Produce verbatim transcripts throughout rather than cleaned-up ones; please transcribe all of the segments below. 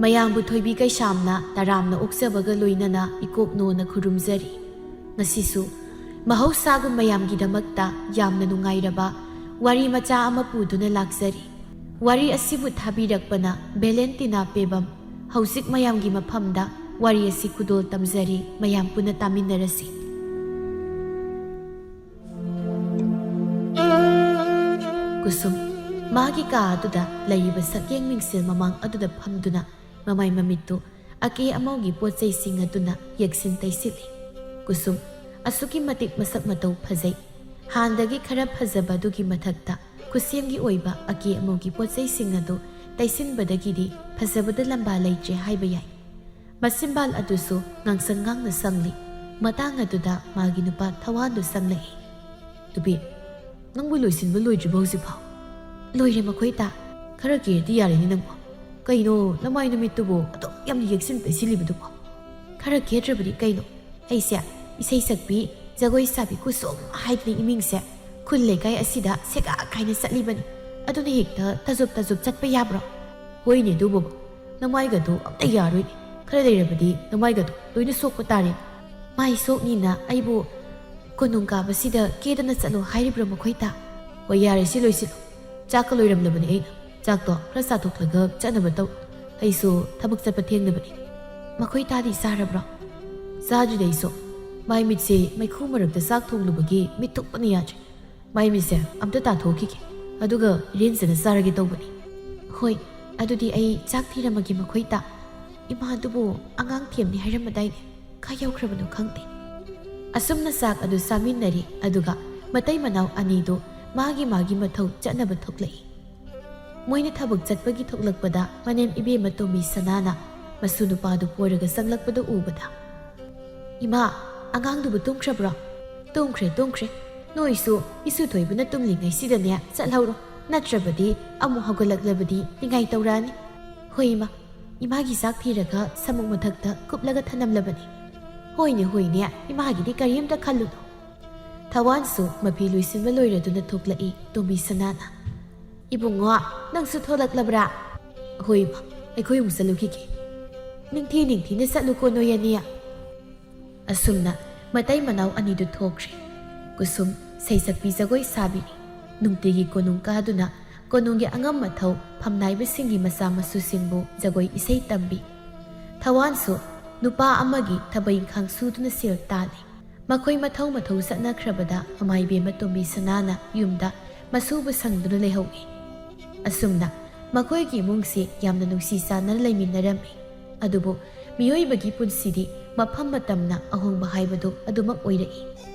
ꯃꯌꯥꯝꯕꯨ ꯊꯣꯏꯕꯤ ꯀꯩꯁꯥꯝꯅ ꯇꯔꯥꯝꯅ ꯑꯣꯛꯆꯕꯒ ꯂꯣꯏꯅꯅ ꯏꯀꯣꯛꯅꯣꯅ ꯈꯨꯔꯨꯝꯖꯔꯤ꯫ ꯉꯁꯤꯁꯨ ꯃꯍꯧꯁꯥꯒꯨꯝ ꯃꯌꯥꯝꯒꯤꯗꯃꯛꯇ ꯌꯥꯝꯅ ꯅꯨꯡꯉꯥꯏꯔꯕ ꯋꯥꯔꯤ ꯃꯆꯥ ꯑꯃ ꯄꯨꯗꯨꯅ ꯂꯥꯛꯆꯔꯤ꯫ ꯋꯥꯔꯤ ꯑꯁꯤꯕꯨ ꯊꯥꯕꯤꯔꯛꯄꯅ ꯚꯦꯂꯦꯟꯇꯤꯅꯥ ꯄꯦꯕꯝ꯫ ꯍꯧꯖꯤꯛ ꯃꯌꯥꯝꯒꯤ ꯃꯐꯝꯗ ꯋꯥꯔꯤ ꯑꯁꯤ ꯈꯨꯗꯣꯜ ꯇꯝꯖꯔꯤ, ꯃꯌꯥꯝ ꯄꯨꯟꯅ ꯇꯥꯃꯤꯟꯅꯔꯁꯤ꯫ ꯀꯨꯁꯨꯝ ꯃꯥꯒꯤ ꯀꯥ ꯑꯗꯨꯗ ꯂꯩꯔꯤꯕ ꯁꯛꯌꯦꯡ ꯃꯤꯡꯁꯦꯜ ꯃꯃꯥꯡ ꯑꯗꯨꯗ ꯐꯝꯗꯨꯅ ꯃꯃꯥꯏ ꯃꯃꯤꯠꯇꯨ ꯑꯀꯦ ꯑꯃꯧꯒꯤ ꯄꯣꯠ ꯆꯩꯁꯤꯡ ꯑꯗꯨꯅ ꯌꯦꯛꯁꯤꯟ ꯇꯩꯁꯤꯜꯂꯤ꯫ ꯀꯨꯁꯨꯝ ꯑꯁꯨꯛꯀꯤ ꯃꯇꯤꯛ ꯃꯁꯛ ꯃꯇꯧ ꯐꯖꯩ꯫ ꯍꯥꯟꯅꯗꯒꯤ ꯈꯔ ꯐꯖꯕ ꯑꯗꯨꯒꯤ ꯃꯊꯛꯇ ꯈꯨꯠꯁꯦꯝꯒꯤ ꯑꯣꯏꯕ ꯑꯀꯦ ꯑꯃꯧꯒꯤ ꯄꯣꯠ ꯆꯩꯁꯤꯡ ꯑꯗꯨ ꯇꯩꯁꯤꯟꯕꯗꯒꯤꯗꯤ ꯐꯖꯕꯗ ꯂꯝꯕꯥ ꯂꯩꯇ꯭ꯔꯦ ꯍꯥꯏꯕ ꯌꯥꯏ꯫ ꯃꯆꯤꯟꯕꯥꯜ ꯑꯗꯨꯁꯨ ꯉꯥꯡꯁꯪ ꯉꯥꯡꯅ ꯁꯪꯂꯤ꯫ ꯃꯇꯥꯡ ꯑꯗꯨꯗ ꯃꯥꯒꯤ ꯅꯨꯄꯥ ꯊꯋꯥꯟꯗꯨ ꯆꯪꯂꯛꯏ꯫ "ꯅꯨꯄꯤ, ꯅꯪꯕꯨ ꯂꯣꯏꯁꯤꯟꯕ ꯂꯣꯏꯗ꯭ꯔꯤꯕꯣ ꯍꯧꯖꯤꯛꯐꯥꯎ?" "ꯂꯣꯏꯔꯦ ꯃꯈꯣꯏ ꯇꯥ꯫ ꯈꯔ ꯀꯦꯔꯗꯤ ꯌꯥꯔꯦꯅꯦ ꯅꯪꯕꯨ꯫ ꯀꯩꯅꯣ ꯅꯃꯥꯏ ꯅꯨꯃꯤꯠꯇꯨꯕꯨ ꯑꯗꯨꯛ ꯌꯥꯝꯅ ꯌꯦꯛꯁꯤꯟ ꯇꯩꯁꯤꯜꯂꯤꯕꯗꯨꯕꯣ?" "ꯈꯔ ꯀꯦꯗ꯭ꯔꯕꯗꯤ ꯀꯩꯅꯣ? ꯑꯩꯁꯦ ꯏꯁꯩ ꯁꯛꯄꯤ, ꯖꯒꯣꯏ ꯁꯥꯕꯤ ꯀꯨꯁꯨꯝ ꯍꯥꯏꯗꯅ ꯏꯃꯤꯡꯁꯦ ꯈꯨꯜ ꯂꯩꯀꯥꯏ ꯑꯁꯤꯗ ꯁꯦꯒꯥ ꯀꯥꯏꯅ ꯆꯠꯂꯤꯕꯅꯤ꯫ ꯑꯗꯨꯅ ꯍꯦꯛꯇ ꯇꯖꯨꯞ ꯇꯖꯨꯞ ꯆꯠꯄ ꯌꯥꯕ꯭ꯔꯣ?" "ꯍꯣꯏꯅꯦ ꯑꯗꯨꯕꯨ, ꯅꯃꯥꯏꯒꯗꯨ ꯑꯝꯇ ꯌꯥꯔꯣꯏꯅꯦ꯫ ꯈꯔ ꯂꯩꯔꯕꯗꯤ ꯅꯃꯥꯏꯒꯗꯨ ꯂꯣꯏꯅ ꯁꯣꯛꯄ ꯇꯥꯔꯦ꯫ ꯃꯥꯏ ꯁꯣꯛꯅꯤꯅ ꯑꯩꯕꯨ ꯀꯣꯅꯨꯡ ꯀꯥꯕꯁꯤꯗ ꯀꯦꯗꯅ ꯆꯠꯂꯣ ꯍꯥꯏꯔꯤꯕ꯭ꯔꯣ ꯃꯈꯣꯏ ꯇꯥ?" "ꯍꯣꯏ, ꯌꯥꯔꯦ, ꯁꯤ ꯂꯣꯏꯁꯤꯜꯂꯨ꯫ ꯆꯥꯛꯀ ꯂꯣꯏꯔꯝꯂꯕꯅꯤ ꯑꯩꯅ꯫ ꯆꯥꯛꯇꯣ ꯈꯔ ꯆꯥꯊꯣꯛꯂꯒ ꯆꯠꯅꯕ ꯇꯧ꯫ ꯑꯩꯁꯨ ꯊꯕꯛ ꯆꯠꯄ ꯊꯦꯡꯅꯕꯅꯤ꯫" "ꯃꯈꯣꯏ ꯇꯥꯗꯤ ꯆꯥꯔꯕ꯭ꯔꯣ?" "ꯆꯥꯗ꯭ꯔꯤꯗ ꯑꯩꯁꯨ꯫ ꯃꯥꯏ ꯃꯤꯠꯁꯦ ꯃꯩꯈꯨ ꯃꯔꯛꯇ ꯆꯥꯛ ꯊꯣꯡꯂꯨꯕꯒꯤ ꯃꯤꯠ ꯊꯨꯞꯄꯅ ꯌꯥꯗ꯭ꯔꯦ꯫ ꯃꯥꯏ ꯃꯤꯠꯁꯦ ꯑꯝꯇ ꯇꯥꯊꯣꯛꯈꯤꯒꯦ꯫ ꯑꯗꯨꯒ ꯏꯔꯦꯟꯖꯅ ꯆꯥꯔꯒꯦ ꯇꯧꯕꯅꯤ꯫" "ꯍꯣꯏ, ꯑꯗꯨꯗꯤ ꯑꯩ ꯆꯥꯛ ꯊꯤꯔꯝꯃꯒꯦ ꯃꯈꯣꯏ ꯇꯥ꯫ ꯏꯃꯥꯗꯨꯕꯨ ꯑꯉꯥꯡ ꯊꯦꯝꯅꯤ ꯍꯥꯏꯔꯝꯃꯗꯥꯏꯅꯦ? ꯀꯥꯏ ꯌꯧꯈ꯭ꯔꯕꯅꯣ ꯈꯪꯗꯦ꯫" ꯑꯁꯨꯝꯅ ꯆꯥꯛ ꯑꯗꯨ ꯆꯥꯃꯤꯟꯅꯔꯤ꯫ ꯑꯗꯨꯒ ꯃꯇꯩ ꯃꯅꯥꯎ ꯑꯅꯤꯗꯨ ꯃꯥꯒꯤ ꯃꯥꯒꯤ ꯃꯊꯧ ꯆꯠꯅꯕ ꯊꯣꯛꯂꯛꯏ꯫ ꯃꯣꯏꯅ ꯊꯕꯛ ꯆꯠꯄꯒꯤ ꯊꯣꯛꯂꯛꯄꯗ ꯃꯅꯦꯝ ꯏꯕꯦꯝꯃ ꯇꯣꯝꯕꯤ ꯁꯅꯥꯅ ꯃꯁꯨ ꯅꯨꯄꯥꯗꯨ ꯄꯣꯔꯒ ꯆꯪꯂꯛꯄꯗꯨ ꯎꯕꯗ, "ꯏꯃꯥ, ꯑꯉꯥꯡꯗꯨꯕꯨ ꯇꯨꯝꯈ꯭ꯔꯕ꯭ꯔꯣ?" "ꯇꯨꯝꯈ꯭ꯔꯦ, ꯇꯨꯝꯈ꯭ꯔꯦ꯫ ꯅꯣꯏꯁꯨ ꯏꯁꯨ ꯊꯣꯏꯕꯅ ꯇꯨꯝꯂꯤꯉꯩꯁꯤꯗꯅꯦ ꯆꯠꯍꯧꯔꯣ, ꯅꯠꯇ꯭ꯔꯕꯗꯤ ꯑꯃꯨꯛ ꯍꯧꯒꯠꯂꯛꯂꯕꯗꯤ ꯅꯤꯡꯉꯥꯏ ꯇꯧꯔꯛꯑꯅꯤ꯫" "ꯍꯣꯏ ꯏꯃꯥ, ꯏꯃꯥꯒꯤ ꯆꯥꯛ ꯊꯤꯔꯒ ꯁꯥꯃꯨꯛ ꯃꯊꯛꯇ ꯀꯨꯞꯂꯒ ꯊꯅꯝꯂꯕꯅꯤ꯫" "ꯍꯣꯏꯅꯦ, ꯍꯣꯏꯅꯦ, ꯏꯃꯥꯒꯤꯗꯤ ꯀꯔꯤꯝꯇ ꯈꯜꯂꯨꯅꯨ꯫" ꯊꯋꯥꯟꯁꯨ ꯃꯐꯤ ꯂꯣꯏꯁꯤꯟꯕ ꯂꯣꯏꯔꯗꯨꯅ ꯊꯣꯛꯂꯛꯏ꯫ ꯇꯣꯝꯕꯤ ꯁꯅꯥꯅ, "ꯏꯕꯨꯡꯉꯣ, ꯅꯪꯁꯨ ꯊꯣꯛꯂꯛꯂꯕ꯭ꯔꯥ?" "ꯍꯣꯏ ꯏꯃꯥ, ꯑꯩꯈꯣꯏ ꯑꯃꯨꯛ ꯆꯠꯂꯨꯈꯤꯒꯦ꯫ ꯅꯤꯡꯊꯤ ꯅꯤꯡꯊꯤꯅ ꯆꯠꯂꯨꯀꯣ ꯅꯣꯏ ꯑꯅꯤ꯫ ꯑꯁꯨꯝꯅ ꯃꯇꯩ ꯃꯅꯥꯎ ꯑꯅꯤꯗꯨ ꯊꯣꯛꯈ꯭ꯔꯦ꯫ ꯀꯨꯁꯨꯝ ꯁꯩꯁꯛꯄꯤ ꯖꯒꯣꯏ ꯁꯥꯕꯤꯅꯤ꯫ ꯅꯨꯡꯇꯤꯒꯤ ꯀꯣꯅꯨꯡ ꯀꯥꯗꯨꯅ ꯀꯣꯅꯨꯡꯒꯤ ꯑꯉꯝ ꯑꯊꯧ ꯐꯝꯅꯥꯏꯕꯁꯤꯡꯒꯤ ꯃꯆꯥ ꯃꯁꯨꯁꯤꯡꯕꯨ ꯖꯒꯣꯏ ꯏꯁꯩ ꯇꯝꯕꯤ꯫ ꯊꯋꯥꯟꯁꯨ ꯅꯨꯄꯥ ꯑꯃꯒꯤ ꯊꯕꯛ ꯏꯪꯈꯥꯡ ꯁꯨꯗꯨꯅ ꯁꯦꯜ ꯇꯥꯜꯂꯤ꯫ ꯃꯈꯣꯏ ꯃꯊꯧ ꯃꯊꯧ ꯆꯠꯅꯈ꯭ꯔꯕꯗ ꯃꯃꯥꯏꯕꯦꯝꯃ ꯇꯣꯝꯕꯤ ꯁꯅꯥꯅ ꯌꯨꯝꯗ ꯃꯁꯨꯕꯨ ꯁꯪꯗꯨꯅ ꯂꯩꯍꯧꯏ꯫ ꯑꯁꯨꯝꯅ ꯃꯈꯣꯏꯒꯤ ꯏꯃꯨꯡꯁꯤ ꯌꯥꯝꯅ ꯅꯨꯡꯁꯤ ꯆꯥꯟꯅꯅ ꯂꯩꯃꯤꯟꯅꯔꯝꯃꯤ꯫ ꯑꯗꯨꯕꯨ ꯃꯤꯑꯣꯏꯕꯒꯤ ꯄꯨꯟꯁꯤꯗꯤ ꯃꯐꯝ ꯃꯇꯝꯅ ꯑꯍꯣꯡꯕ ꯍꯥꯏꯕꯗꯨ ꯑꯗꯨꯃꯛ ꯑꯣꯏꯔꯛꯏ꯫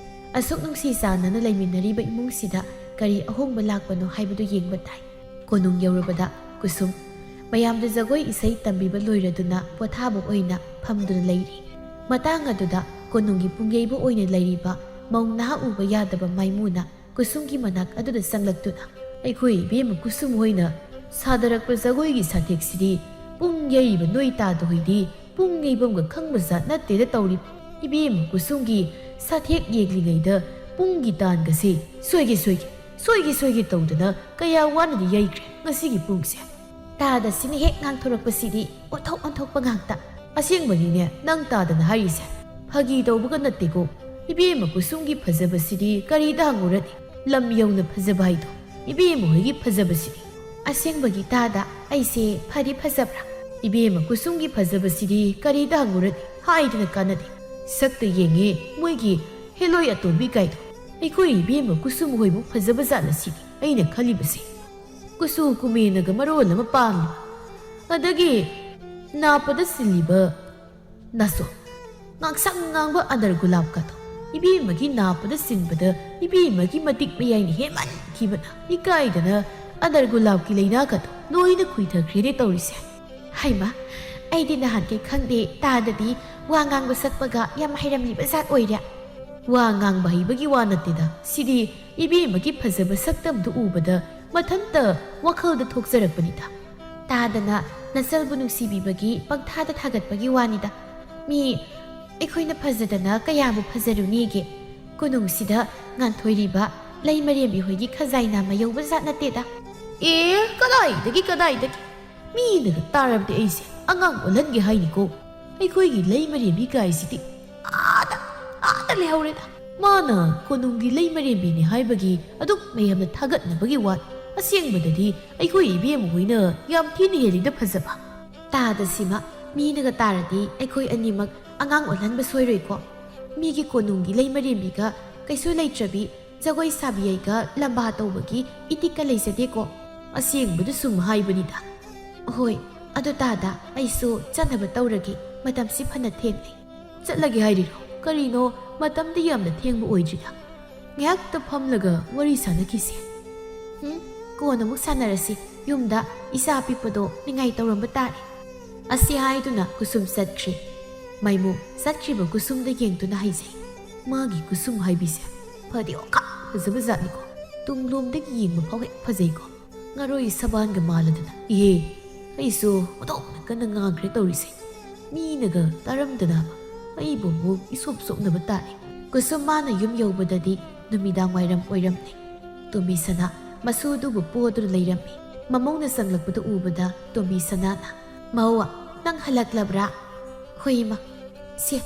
ꯑꯁꯨꯛ ꯅꯨꯡꯁꯤ ꯆꯥꯟꯅꯅ ꯂꯩꯃꯤꯟꯅꯔꯤꯕ ꯏꯃꯨꯡꯁꯤꯗ ꯀꯔꯤ ꯑꯍꯣꯡꯕ ꯂꯥꯛꯄꯅꯣ ꯍꯥꯏꯕꯗꯨ ꯌꯦꯡꯕ ꯇꯥꯏ꯫ ꯀꯣꯅꯨꯡ ꯌꯧꯔꯕꯗ ꯀꯨꯁꯨꯝ ꯃꯌꯥꯝꯗ ꯖꯒꯣꯏ ꯏꯁꯩ ꯇꯝꯕꯤꯕ ꯂꯣꯏꯔꯗꯨꯅ ꯄꯣꯊꯥꯕ ꯑꯣꯏꯅ ꯐꯝꯗꯨꯅ ꯂꯩꯔꯤ꯫ ꯃꯇꯥꯡ ꯑꯗꯨꯗ ꯀꯣꯅꯨꯡꯒꯤ ꯄꯨꯡꯌꯩꯕ ꯑꯣꯏꯅ ꯂꯩꯔꯤꯕ ꯃꯧ ꯅꯍꯥ ꯎꯕ ꯌꯥꯗꯕ ꯃꯥꯏꯃꯨꯅ ꯀꯨꯁꯨꯝꯒꯤ ꯃꯅꯥꯛ ꯑꯗꯨꯗ ꯆꯪꯂꯛꯇꯨꯅ, "ꯑꯩꯈꯣꯏ ꯏꯕꯦꯝꯃ ꯀꯨꯁꯨꯝ ꯍꯣꯏꯅ ꯁꯥꯗꯔꯛꯄ ꯖꯒꯣꯏꯒꯤ ꯁꯥꯊꯦꯛꯁꯤꯗꯤ ꯄꯨꯡ ꯌꯩꯕ ꯅꯣꯏ ꯇꯥꯗ ꯍꯣꯏꯗꯤ ꯄꯨꯡ ꯌꯩꯐꯝꯒ ꯈꯪꯕ ꯖꯥꯠ ꯅꯠꯇꯦꯗ ꯇꯧꯔꯤ꯫ ꯏꯕꯦꯝꯃ ꯀꯨꯁꯨꯝꯒꯤ ꯁꯥꯊꯦꯛ ꯌꯦꯡꯂꯤꯉꯩꯗ ꯄꯨꯡꯒꯤ ꯇꯥꯟꯒꯁꯦ ꯁꯣꯏꯒꯦ ꯁꯣꯏꯒꯦ, ꯁꯣꯏꯒꯦ ꯁꯣꯏꯒꯦ ꯇꯧꯗꯅ ꯀꯌꯥ ꯋꯥꯅꯗꯤ ꯌꯩꯈ꯭ꯔꯦ ꯉꯁꯤꯒꯤ ꯄꯨꯡꯁꯦ꯫" ꯇꯥꯗꯁꯤꯅ ꯍꯦꯛ ꯉꯥꯡꯊꯣꯔꯛꯄꯁꯤꯗꯤ ꯑꯣꯟꯊꯣꯛ ꯑꯣꯟꯊꯣꯛꯄ ꯉꯥꯛꯇ꯫ "ꯑꯁꯦꯡꯕꯅꯤꯅꯦ ꯅꯪ ꯇꯥꯗꯅ ꯍꯥꯏꯔꯤꯁꯦ꯫ ꯐꯥꯒꯤ ꯇꯧꯕꯒ ꯅꯠꯇꯦꯀꯣ꯫ ꯏꯕꯦꯝꯃ ꯀꯨꯁꯨꯝꯒꯤ ꯐꯖꯕꯁꯤꯗꯤ ꯀꯔꯤꯗ ꯍꯪꯉꯨꯔꯅꯤ? ꯂꯝ ꯌꯧꯅ ꯐꯖꯕ ꯍꯥꯏꯗꯣ ꯏꯕꯦꯝꯃ ꯍꯣꯏꯒꯤ ꯐꯖꯕꯁꯤꯗꯤ꯫" "ꯑꯁꯦꯡꯕꯒꯤ ꯇꯥꯗ ꯑꯩꯁꯦ ꯐꯗꯤ ꯐꯖꯕ꯭ꯔꯥ? ꯏꯕꯦꯝꯃ ꯀꯨꯁꯨꯝꯒꯤ ꯐꯖꯕꯁꯤꯗꯤ ꯀꯔꯤꯗ ꯍꯪꯉꯨꯔꯅꯤ? ꯍꯥꯏꯗꯅ ꯀꯥꯟꯅꯗꯦ꯫ ꯁꯛꯇ ꯌꯦꯡꯉꯦ ꯃꯣꯏꯒꯤ ꯍꯦꯂꯣꯏ ꯑꯇꯣꯝꯕꯤ ꯀꯥꯏꯗꯣ꯫ ꯑꯩꯈꯣꯏ ꯏꯕꯦꯝꯃ ꯀꯨꯁꯨꯝ ꯍꯣꯏꯕꯨ ꯐꯖꯕ ꯖꯥꯠꯂ ꯁꯤꯅꯤ ꯑꯩꯅ ꯈꯜꯂꯤꯕꯁꯦ꯫ ꯀꯨꯆꯨ ꯀꯨꯃꯦꯟꯅꯒ ꯃꯔꯣꯜ ꯑꯃ ꯄꯥꯝꯂꯤꯕ, ꯑꯗꯒꯤ ꯅꯥꯞꯄꯗ ꯁꯤꯜꯂꯤꯕ ꯅꯥꯁꯣ, ꯉꯥꯡꯁꯪ ꯉꯥꯡꯕ ꯑꯗꯔ ꯒꯨꯂꯥꯞꯀꯗꯣ ꯏꯕꯦꯝꯃꯒꯤ ꯅꯥꯞꯄꯗ ꯁꯤꯟꯕꯗ ꯏꯕꯦꯝꯃꯒꯤ ꯃꯇꯤꯛ ꯃꯌꯥꯏꯅ ꯍꯦꯟꯃꯟꯈꯤꯕꯅ ꯏꯀꯥꯏꯗꯅ ꯑꯗꯔ ꯒꯨꯂꯥꯞꯀꯤ ꯂꯩꯅꯥꯒꯗꯣ ꯂꯣꯏꯅ ꯈꯨꯏꯊꯈ꯭ꯔꯦꯅꯦ ꯇꯧꯔꯤꯁꯦ꯫" "ꯍꯩꯃꯥ, ꯑꯩꯗꯤ ꯅꯍꯥꯟꯈꯩ ꯈꯪꯗꯦ, ꯇꯥꯗꯗꯤ ꯋꯥ ꯉꯥꯡꯕ ꯁꯛꯄꯒ ꯌꯥꯝ ꯍꯩꯔꯝꯂꯤꯕ ꯖꯥꯠ ꯑꯣꯏꯔꯦ꯫" "ꯋꯥ ꯉꯥꯡꯕ ꯍꯩꯕꯒꯤ ꯋꯥ ꯅꯠꯇꯦꯗ, ꯁꯤꯗꯤ ꯏꯕꯦꯝꯃꯒꯤ ꯐꯖꯕ ꯁꯛꯇꯝꯗꯨ ꯎꯕꯗ ꯃꯊꯟꯇ ꯋꯥꯈꯜꯗ ꯊꯣꯛꯆꯔꯛꯄꯅꯤꯗ꯫ ꯇꯥꯗꯅ ꯅꯆꯜꯕꯨ ꯅꯨꯡꯁꯤꯕꯤꯕꯒꯤ ꯄꯪꯊꯥꯗ ꯊꯥꯒꯠꯄꯒꯤ ꯋꯥꯅꯤꯗ꯫ ꯃꯤ ꯑꯩꯈꯣꯏꯅ ꯐꯖꯗꯅ ꯀꯌꯥꯕꯨ ꯐꯖꯔꯨꯅꯤꯒꯦ? ꯀꯣꯅꯨꯡꯁꯤꯗ ꯉꯥꯟꯊꯣꯏꯔꯤꯕ ꯂꯩ ꯃꯔꯦꯝꯕꯤ ꯍꯣꯏꯒꯤ ꯈꯖꯥꯏꯅꯥ ꯃꯌꯧꯕ ꯖꯥꯠ ꯅꯠꯇꯦꯗ꯫" "ꯑꯦ, ꯀꯗꯥꯏꯗꯒꯤ, ꯀꯗꯥꯏꯗꯒꯤ? ꯃꯤꯅꯒ ꯇꯥꯔꯕꯗꯤ ꯑꯩꯁꯦ ꯑꯉꯥꯡ ꯑꯣꯜꯍꯟꯒꯦ ꯍꯥꯏꯅꯤꯀꯣ꯫ ꯑꯩꯈꯣꯏꯒꯤ ꯂꯩꯃꯔꯦꯝꯕꯤ ꯀꯥꯏꯁꯤꯗꯤ ꯑꯥꯗ, ꯑꯥꯗ ꯂꯩꯍꯧꯔꯦꯗ꯫ ꯃꯥꯅ ꯀꯣꯅꯨꯡꯒꯤ ꯂꯩꯃꯔꯦꯝꯕꯤꯅꯤ ꯍꯥꯏꯕꯒꯤ ꯑꯗꯨꯛ ꯃꯌꯥꯝꯅ ꯊꯥꯒꯠꯅꯕꯒꯤ ꯋꯥ꯫ ꯑꯁꯦꯡꯕꯗꯗꯤ ꯑꯩꯈꯣꯏ ꯏꯕꯦꯝꯃ ꯍꯣꯏꯅ ꯌꯥꯝ ꯊꯤꯅ ꯍꯦꯜꯂꯤꯗ ꯐꯖꯕ꯫ ꯇꯥꯗ ꯁꯤꯃ ꯃꯤꯅꯒ ꯇꯥꯔꯗꯤ ꯑꯩꯈꯣꯏ ꯑꯅꯤꯃꯛ ꯑꯉꯥꯡ ꯑꯣꯜꯍꯟꯕ ꯁꯣꯏꯔꯣꯏꯀꯣ꯫ ꯃꯤꯒꯤ ꯀꯣꯅꯨꯡꯒꯤ ꯂꯩꯃꯔꯦꯝꯕꯤꯒ ꯀꯩꯁꯨ ꯂꯩꯇ꯭ꯔꯕꯤ ꯖꯒꯣꯏ ꯁꯥꯕꯤ ꯑꯩꯒ ꯂꯝꯕꯥ ꯇꯧꯕꯒꯤ ꯏꯇꯤꯛꯀ ꯂꯩꯖꯗꯦꯀꯣ꯫ ꯑꯁꯦꯡꯕꯗ ꯁꯨꯝ ꯍꯥꯏꯕꯅꯤꯗ꯫ ꯍꯣꯏ, ꯑꯗꯨ ꯇꯥꯗ ꯑꯩꯁꯨ ꯆꯠꯅꯕ ꯇꯧꯔꯒꯦ, ꯃꯇꯝꯁꯤ ꯐꯅ ꯊꯦꯡꯂꯦ꯫ ꯆꯠꯂꯒꯦ ꯍꯥꯏꯔꯤꯔꯣ? ꯀꯔꯤꯅꯣ, ꯃꯇꯝꯗꯤ ꯌꯥꯝꯅ ꯊꯦꯡꯕ ꯑꯣꯏꯗ꯭ꯔꯤꯗ꯫ ꯉꯥꯏꯍꯥꯛꯇ ꯐꯝꯂꯒ ꯋꯥꯔꯤ ꯁꯥꯟꯅꯈꯤꯁꯦ꯫ ꯎꯝ, ꯀꯣꯟꯅ ꯑꯃꯨꯛ ꯁꯥꯟꯅꯔꯁꯤ꯫ ꯌꯨꯝꯗ ꯏꯆꯥ ꯑꯄꯤꯛꯄꯗꯣ ꯅꯤꯡꯉꯥꯏ ꯇꯧꯔꯝꯕ ꯇꯥꯔꯦ꯫ ꯑꯁꯤ ꯍꯥꯏꯗꯨꯅ ꯀꯨꯁꯨꯝ ꯆꯠꯈ꯭ꯔꯦ꯫ ꯃꯥꯏꯃꯨ ꯆꯠꯈ꯭ꯔꯤꯕ ꯀꯨꯁꯨꯝꯗ ꯌꯦꯡꯗꯨꯅ ꯍꯥꯏꯖꯩ꯫ ꯃꯥꯒꯤ ꯀꯨꯁꯨꯝ ꯍꯥꯏꯕꯤꯁꯦ ꯐꯗꯤ ꯑꯣꯟꯈꯛ ꯐꯖꯕ ꯖꯥꯠꯅꯤꯀꯣ꯫ ꯇꯨꯡꯂꯣꯝꯗꯒꯤ ꯌꯦꯡꯕ ꯐꯥꯎ ꯍꯦꯛ ꯐꯖꯩꯀꯣ꯫ ꯉꯔꯣꯏ ꯁꯕꯥꯟꯒ ꯃꯥꯜꯂꯗꯅ꯫ ꯏꯍꯦ, ꯑꯩꯁꯨ ꯑꯣꯟꯊꯣꯛꯅ ꯀꯟꯅ ꯉꯥꯡꯈ꯭ꯔꯦ ꯇꯧꯔꯤꯁꯦ꯫ ꯃꯤꯅꯒ ꯇꯥꯔꯝꯗꯅꯕ ꯑꯩꯕꯨ ꯑꯃꯨꯛ ꯏꯁꯣꯞ ꯁꯣꯞꯅꯕ ꯇꯥꯔꯦ꯫ ꯀꯨꯁꯨꯝ ꯃꯥꯅ ꯌꯨꯝ ꯌꯧꯕꯗꯗꯤ ꯅꯨꯃꯤꯗꯥꯡ ꯋꯥꯏꯔꯝ ꯑꯣꯏꯔꯝꯂꯦ꯫ ꯇꯣꯝꯕꯤ ꯁꯅꯥ ꯃꯁꯨꯗꯨꯕꯨ ꯄꯣꯗꯨꯅ ꯂꯩꯔꯝꯃꯤ꯫ ꯃꯃꯧꯅ ꯆꯪꯂꯛꯄꯗꯨ ꯎꯕꯗ ꯇꯣꯝꯕꯤ ꯁꯅꯥꯅ, "ꯃꯧ, ꯅꯪ ꯍꯜꯂꯛꯂꯕ꯭ꯔꯥ?" "ꯍꯣꯏ, ꯏꯃꯥ꯫ ꯁꯦ,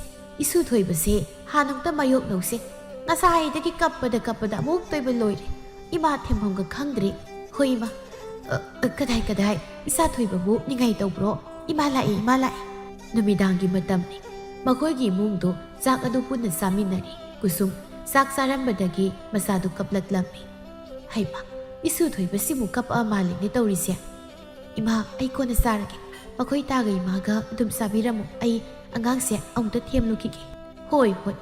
ꯏꯁꯨ ꯊꯣꯏꯕꯁꯦ ꯍꯥꯟꯅ ꯑꯝꯇ ꯃꯥꯌꯣꯛꯅꯧꯁꯦ꯫ ꯉꯁꯥꯏꯗꯒꯤ ꯀꯞꯄꯗ ꯀꯞꯄꯗ ꯑꯃꯨꯛꯇꯣꯏꯕ ꯂꯣꯏꯔꯦ꯫ ꯏꯃꯥ ꯊꯦꯝꯐꯝꯒ ꯈꯪꯗ꯭ꯔꯦ꯫ ꯍꯣꯏ, ꯏꯃꯥ꯫ ꯑ, ꯑ, ꯀꯗꯥꯏ, ꯀꯗꯥꯏ? ꯏꯆꯥ ꯊꯣꯏꯕꯕꯨ ꯅꯤꯡꯉꯥꯏ ꯇꯧꯕ꯭ꯔꯣ? ꯏꯃꯥ ꯂꯥꯛꯑꯦ, ꯏꯃꯥ ꯂꯥꯛꯑꯦ꯫" ꯅꯨꯃꯤꯗꯥꯡꯒꯤ ꯃꯇꯝꯅꯤ꯫ ꯃꯈꯣꯏꯒꯤ ꯏꯃꯨꯡꯗꯨ ꯆꯥꯛ ꯑꯗꯨ ꯄꯨꯟꯅ ꯆꯥꯃꯤꯟꯅꯔꯤ꯫ ꯀꯨꯁꯨꯝ ꯆꯥꯛ ꯆꯥꯔꯝꯕꯗꯒꯤ ꯃꯆꯥꯗꯨ ꯀꯞꯂꯛꯂꯝꯃꯤ꯫ "ꯍꯩꯃꯥ, ꯏꯁꯨ ꯊꯣꯏꯕꯁꯤꯕꯨ ꯀꯞꯄ ꯃꯥꯜꯂꯤꯅꯦ ꯇꯧꯔꯤꯁꯦ꯫ ꯏꯃꯥ, ꯑꯩ ꯀꯣꯟꯅ ꯆꯥꯔꯒꯦ꯫ ꯃꯈꯣꯏ ꯇꯥꯒ ꯏꯃꯥꯒ ꯑꯗꯨꯝ ꯆꯥꯕꯤꯔꯝꯃꯣ꯫ ꯑꯩ ꯑꯉꯥꯡꯁꯦ ꯑꯃꯨꯛꯇ ꯊꯦꯝꯂꯨꯈꯤꯒꯦ꯫" ꯍꯣꯏ, ꯍꯣꯏ꯫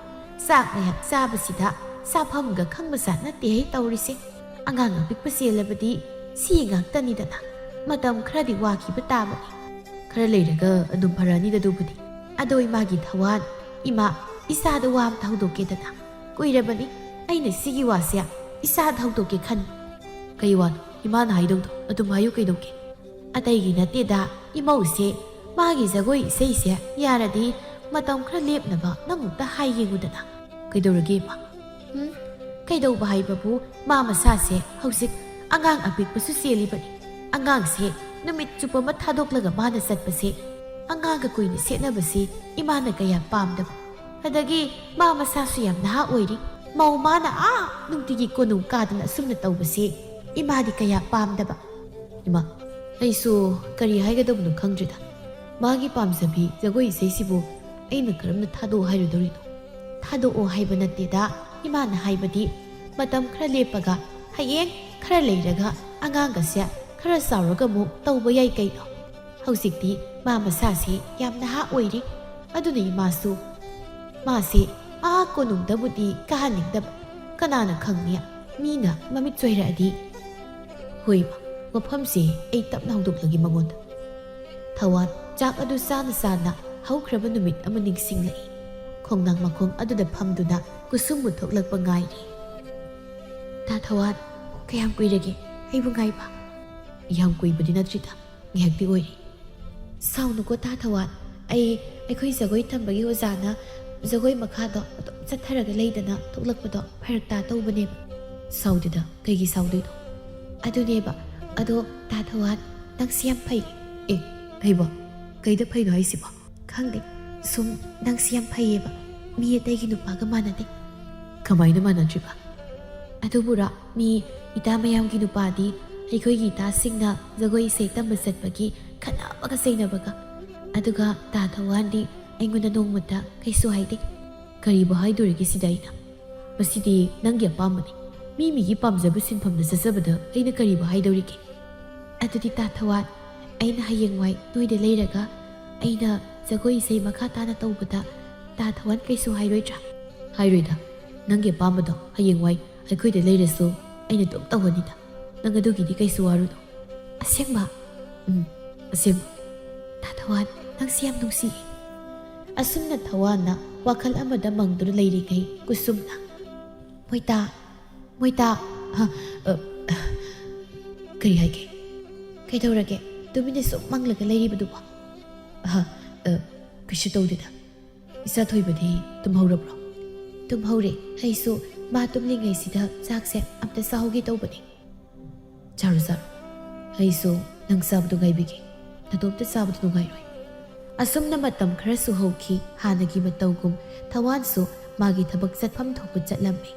ꯆꯥꯛ ꯃꯌꯥꯝ ꯆꯥꯕꯁꯤꯗ ꯆꯥꯐꯝꯒ ꯈꯪꯕꯖꯥꯠ ꯅꯠꯇꯦꯍꯦ ꯇꯧꯔꯤꯁꯦ꯫ ꯑꯉꯥꯡ ꯑꯄꯤꯛꯄ ꯆꯦꯜꯂꯕꯗꯤ ꯁꯤ ꯉꯥꯛꯇꯅꯤꯗꯅ꯫ ꯃꯇꯝ ꯈꯔꯗꯤ ꯋꯥꯈꯤꯕ ꯇꯥꯕꯅꯤ꯫ ꯈꯔ ꯂꯩꯔꯒ ꯑꯗꯨꯝ ꯐꯔꯅꯤꯗ ꯑꯗꯨꯕꯨꯗꯤ꯫ ꯑꯗꯣ ꯏꯃꯥꯒꯤ ꯊꯋꯥꯟ, ꯏꯃꯥ, ꯏꯆꯥꯗ ꯋꯥ ꯑꯝꯇ ꯍꯧꯗꯣꯛꯀꯦꯗꯅ꯫ ꯀꯨꯏꯔꯕꯅꯤ ꯑꯩꯅ ꯁꯤꯒꯤ ꯋꯥꯁꯦ ꯏꯆꯥꯗ ꯍꯧꯗꯣꯛꯀꯦ ꯈꯟꯕ꯫ ꯀꯩ ꯋꯥꯅꯣ? ꯏꯃꯥꯅ ꯍꯥꯏꯗꯧꯗꯣ ꯑꯗꯨꯝ ꯍꯥꯏꯌꯨ ꯀꯩꯗꯧꯒꯦ꯫ ꯑꯇꯩꯒꯤ ꯅꯠꯇꯦꯗ, ꯏꯃꯧꯁꯦ ꯃꯥꯒꯤ ꯖꯒꯣꯏ ꯏꯁꯩꯁꯦ ꯌꯥꯔꯗꯤ ꯃꯇꯝ ꯈꯔ ꯂꯦꯞꯅꯕ ꯅꯪ ꯑꯃꯨꯛꯇ ꯍꯥꯏ ꯌꯦꯡꯉꯨꯗꯅ꯫ ꯀꯩꯗꯧꯔꯒꯦ ꯏꯃꯥ? ꯎꯝ? ꯀꯩꯗꯧꯕ ꯍꯥꯏꯕꯕꯨ ꯃꯥ ꯃꯁꯥꯁꯦ ꯍꯧꯖꯤꯛ ꯑꯉꯥꯡ ꯑꯄꯤꯛꯄꯁꯨ ꯆꯦꯜꯂꯤꯕꯅꯤ꯫ ꯑꯉꯥꯡꯁꯦ ꯅꯨꯃꯤꯠ ꯆꯨꯞꯄ ꯑꯃ ꯊꯥꯗꯣꯛꯂꯒ ꯃꯥꯅ ꯆꯠꯄꯁꯦ, ꯑꯉꯥꯡꯒ ꯀꯨꯏꯅ ꯁꯦꯠꯅꯕꯁꯦ ꯏꯃꯥꯅ ꯀꯌꯥ ꯄꯥꯝꯗꯕ꯫ ꯑꯗꯒꯤ ꯃꯥ ꯃꯁꯥꯁꯨ ꯌꯥꯝ ꯅꯍꯥ ꯑꯣꯏꯔꯤ꯫ ꯃꯧ ꯃꯥꯅ ꯑꯥ ꯅꯨꯡꯇꯤꯒꯤ ꯀꯣꯅꯨꯡ ꯀꯥꯗꯅ ꯑꯁꯨꯝꯅ ꯇꯧꯕꯁꯦ ꯏꯃꯥꯗꯤ ꯀꯌꯥ ꯄꯥꯝꯗꯕ꯫ ꯏꯃꯥ, ꯑꯩꯁꯨ ꯀꯔꯤ ꯍꯥꯏꯒꯗꯕꯅꯣ ꯈꯪꯗ꯭ꯔꯦꯗ꯫ ꯃꯥꯒꯤ ꯄꯥꯝꯖꯕꯤ ꯖꯒꯣꯏ ꯏꯁꯩꯁꯤꯕꯨ ꯑꯩꯅ ꯀꯔꯝꯅ ꯊꯥꯗꯣꯛꯑꯣ ꯍꯥꯏꯔꯨꯗꯧꯔꯤꯅꯣ? ꯊꯥꯗꯣꯛꯑꯣ ꯍꯥꯏꯕ ꯅꯠꯇꯦꯗ꯫ ꯏꯃꯥꯅ ꯍꯥꯏꯕꯗꯤ ꯃꯇꯝ ꯈꯔ ꯂꯦꯞꯄꯒ, ꯍꯌꯦꯡ ꯈꯔ ꯂꯩꯔꯒ, ꯑꯉꯥꯡꯒꯁꯦ ꯈꯔ ꯆꯥꯎꯔꯒ ꯑꯃꯨꯛ ꯇꯧꯕ ꯌꯥꯏ ꯀꯩꯅꯣ꯫ ꯍꯧꯖꯤꯛꯇꯤ ꯃꯥ ꯃꯁꯥꯁꯦ ꯌꯥꯝ ꯅꯍꯥ ꯑꯣꯏꯔꯤ꯫ ꯑꯗꯨꯅ ꯏꯃꯥꯁꯨ ꯃꯥꯁꯦ ꯑꯥ ꯀꯣꯅꯨꯡꯗꯕꯨꯗꯤ ꯀꯥꯍꯟꯅꯤꯡꯗꯕ꯫ ꯀꯅꯥꯅ ꯈꯪꯅꯤ, ꯃꯤꯅ ꯃꯃꯤꯠ ꯆꯣꯏꯔꯛꯑꯗꯤ? ꯍꯣꯏ ꯏꯃꯥ, ꯋꯥꯐꯝꯁꯦ ꯑꯩ ꯇꯞꯅ ꯍꯧꯗꯣꯛꯂꯒꯦ ꯃꯉꯣꯟꯗ꯫ ꯊꯋꯥꯟ ꯆꯥꯛ ꯑꯗꯨ ꯆꯥꯅ ꯆꯥꯅ ꯍꯧꯈ꯭ꯔꯕ ꯅꯨꯃꯤꯠ ꯑꯃ ꯅꯤꯡꯁꯤꯡꯂꯛꯏ꯫ ꯈꯣꯡꯅꯥꯡ ꯃꯈꯣꯡ ꯑꯗꯨꯗ ꯐꯝꯗꯨꯅ ꯀꯨꯁꯨꯝꯕꯨ ꯊꯣꯛꯂꯛꯄ ꯉꯥꯏꯔꯤ꯫ ꯇꯥ ꯊꯋꯥꯟ, ꯀꯌꯥꯝ ꯀꯨꯏꯔꯒꯦ ꯑꯩꯕꯨ ꯉꯥꯏꯕ? ꯌꯥꯝ ꯀꯨꯏꯕꯗꯤ ꯅꯠꯇ꯭ꯔꯤꯗ, ꯉꯥꯏꯍꯥꯛꯇꯤ ꯑꯣꯏꯔꯦ꯫ ꯁꯥꯎꯅꯨꯀꯣ ꯇꯥ ꯊꯋꯥꯟ, ꯑꯩ ꯑꯩꯈꯣꯏ ꯖꯒꯣꯏ ꯇꯝꯕꯒꯤ ꯑꯣꯖꯥꯅ ꯖꯒꯣꯏ ꯃꯈꯥꯗꯣ ꯑꯗꯨꯝ ꯆꯠꯊꯔꯒ ꯂꯩꯗꯅ ꯊꯣꯛꯂꯛꯄꯗꯣ ꯐꯔꯛ ꯇꯥ ꯇꯧꯕꯅꯦꯕ꯫ ꯁꯥꯎꯗꯦꯗ, ꯀꯩꯒꯤ ꯁꯥꯎꯗꯣꯏꯅꯣ? ꯑꯗꯨꯅꯦꯕ꯫ ꯑꯗꯣ ꯇꯥ ꯊꯋꯥꯟ, ꯅꯪꯁꯤ ꯌꯥꯝ ꯐꯩ꯫ ꯑꯦ, ꯑꯩꯕꯣ? ꯀꯩꯗ ꯐꯩꯅꯣ ꯍꯥꯏꯁꯤꯕꯣ? ꯈꯪꯗꯦ, ꯁꯨꯝ ꯅꯪꯁꯤ ꯌꯥꯝ ꯐꯩꯌꯦꯕ, ꯃꯤ ꯑꯇꯩꯒꯤ ꯅꯨꯄꯥꯒ ꯃꯥꯟꯅꯗꯦ꯫ ꯀꯃꯥꯏꯅ ꯃꯥꯟꯅꯗ꯭ꯔꯤꯕ? ꯑꯗꯨꯕꯨꯔꯣ, ꯃꯤ ꯏꯇꯥ ꯃꯌꯥꯝꯒꯤ ꯅꯨꯄꯥꯗꯤ ꯑꯩꯈꯣꯏꯒꯤ ꯏꯇꯥꯁꯤꯡꯅ ꯖꯒꯣꯏ ꯏꯁꯩ ꯇꯝꯕ ꯆꯠꯄꯒꯤ ꯈꯠꯅꯕꯒ ꯆꯩꯅꯕꯒ, ꯑꯗꯨꯒ ꯇꯥ ꯊꯧꯋꯥꯟꯗꯤ ꯑꯩꯉꯣꯟꯗ ꯅꯣꯡꯃꯇ ꯀꯩꯁꯨ ꯍꯥꯏꯗꯦ꯫ ꯀꯔꯤꯕꯨ ꯍꯥꯏꯗꯣꯔꯤꯒꯦ ꯁꯤꯗ ꯑꯩꯅ? ꯃꯁꯤꯗꯤ ꯅꯪꯒꯤ ꯑꯄꯥꯝꯕꯅꯤ꯫ ꯃꯤ ꯃꯤꯒꯤ ꯄꯥꯝꯖꯕ ꯁꯤꯟꯐꯝꯗ ꯆꯠꯆꯕꯗ ꯑꯩꯅ ꯀꯔꯤꯕꯨ ꯍꯥꯏꯗꯧꯔꯤꯒꯦ? ꯑꯗꯨꯗꯤ ꯇꯥ ꯊꯧꯋꯥꯟ, ꯑꯩꯅ ꯍꯌꯦꯡꯋꯥꯏ ꯅꯣꯏꯗ ꯂꯩꯔꯒ ꯑꯩꯅ ꯖꯒꯣꯏ ꯏꯁꯩ ꯃꯈꯥ ꯇꯥꯅ ꯇꯧꯕꯗ ꯇꯥ ꯊꯧꯋꯥꯟ ꯀꯩꯁꯨ ꯍꯥꯏꯔꯣꯏꯗ꯭ꯔꯥ? ꯍꯥꯏꯔꯣꯏꯗ꯫ ꯅꯪꯒꯤ ꯑꯄꯥꯝꯕꯗꯣ ꯍꯌꯦꯡꯋꯥꯏ ꯑꯩꯈꯣꯏꯗ ꯂꯩꯔꯁꯨ ꯑꯩꯅ ꯑꯗꯨꯝ ꯇꯧꯒꯅꯤꯗ꯫ ꯅꯪ ꯑꯗꯨꯒꯤꯗꯤ ꯀꯩꯁꯨ ꯋꯥꯔꯨꯅꯨ꯫ ꯑꯁꯦꯡꯕ? ꯎꯝ, ꯑꯁꯦꯡꯕ꯫ ꯇꯥ ꯊꯧꯋꯥꯟ, ꯅꯪꯁꯤ ꯌꯥꯝ ꯅꯨꯡꯁꯤꯌꯦ꯫ ꯑꯁꯨꯝꯅ ꯊꯧꯋꯥꯟꯅ ꯋꯥꯈꯜ ꯑꯃꯗ ꯃꯪꯗꯨꯅ ꯂꯩꯔꯤꯉꯩ ꯀꯨꯁꯨꯝꯅ, "ꯃꯣꯏꯇꯥ, ꯃꯣꯏꯇꯥ, ꯑ, ꯑ, ꯀꯔꯤ ꯍꯥꯏꯒꯦ? ꯀꯩꯗꯧꯔꯒꯦ? ꯇꯨꯃꯤꯟꯅ ꯁꯨꯝ ꯃꯪꯂꯒ ꯂꯩꯔꯤꯕꯗꯨꯕꯣ?" "ꯑ, ꯑ, ꯀꯩꯁꯨ ꯇꯧꯗꯦꯗ꯫ ꯏꯆꯥ ꯊꯣꯏꯕꯗꯤ ꯇꯨꯝꯍꯧꯔꯕ꯭ꯔꯣ?" "ꯇꯨꯝꯍꯧꯔꯦ꯫ ꯑꯩꯁꯨ ꯃꯥ ꯇꯨꯝꯂꯤꯉꯩꯁꯤꯗ ꯆꯥꯛꯁꯦ ꯑꯝꯇ ꯆꯥꯍꯧꯒꯦ ꯇꯧꯕꯅꯦ꯫" "ꯆꯥꯔꯣ, ꯆꯥꯔꯣ꯫ ꯑꯩꯁꯨ "ꯅꯪ ꯆꯥꯕꯗꯨ ꯉꯥꯏꯕꯤꯒꯦ, ꯅꯇꯣꯝꯇ ꯆꯥꯕꯗꯨ ꯅꯨꯡꯉꯥꯏꯔꯣꯏ"꯫ ꯑꯁꯨꯝꯅ ꯃꯇꯝ ꯈꯔꯁꯨ ꯍꯧꯈꯤ꯫ ꯍꯥꯟꯅꯒꯤ ꯃꯇꯧꯒꯨꯝ ꯊꯋꯥꯟꯁꯨ ꯃꯥꯒꯤ ꯊꯕꯛ ꯆꯠꯐꯝ ꯊꯣꯛꯄ ꯆꯠꯂꯝꯃꯤ꯫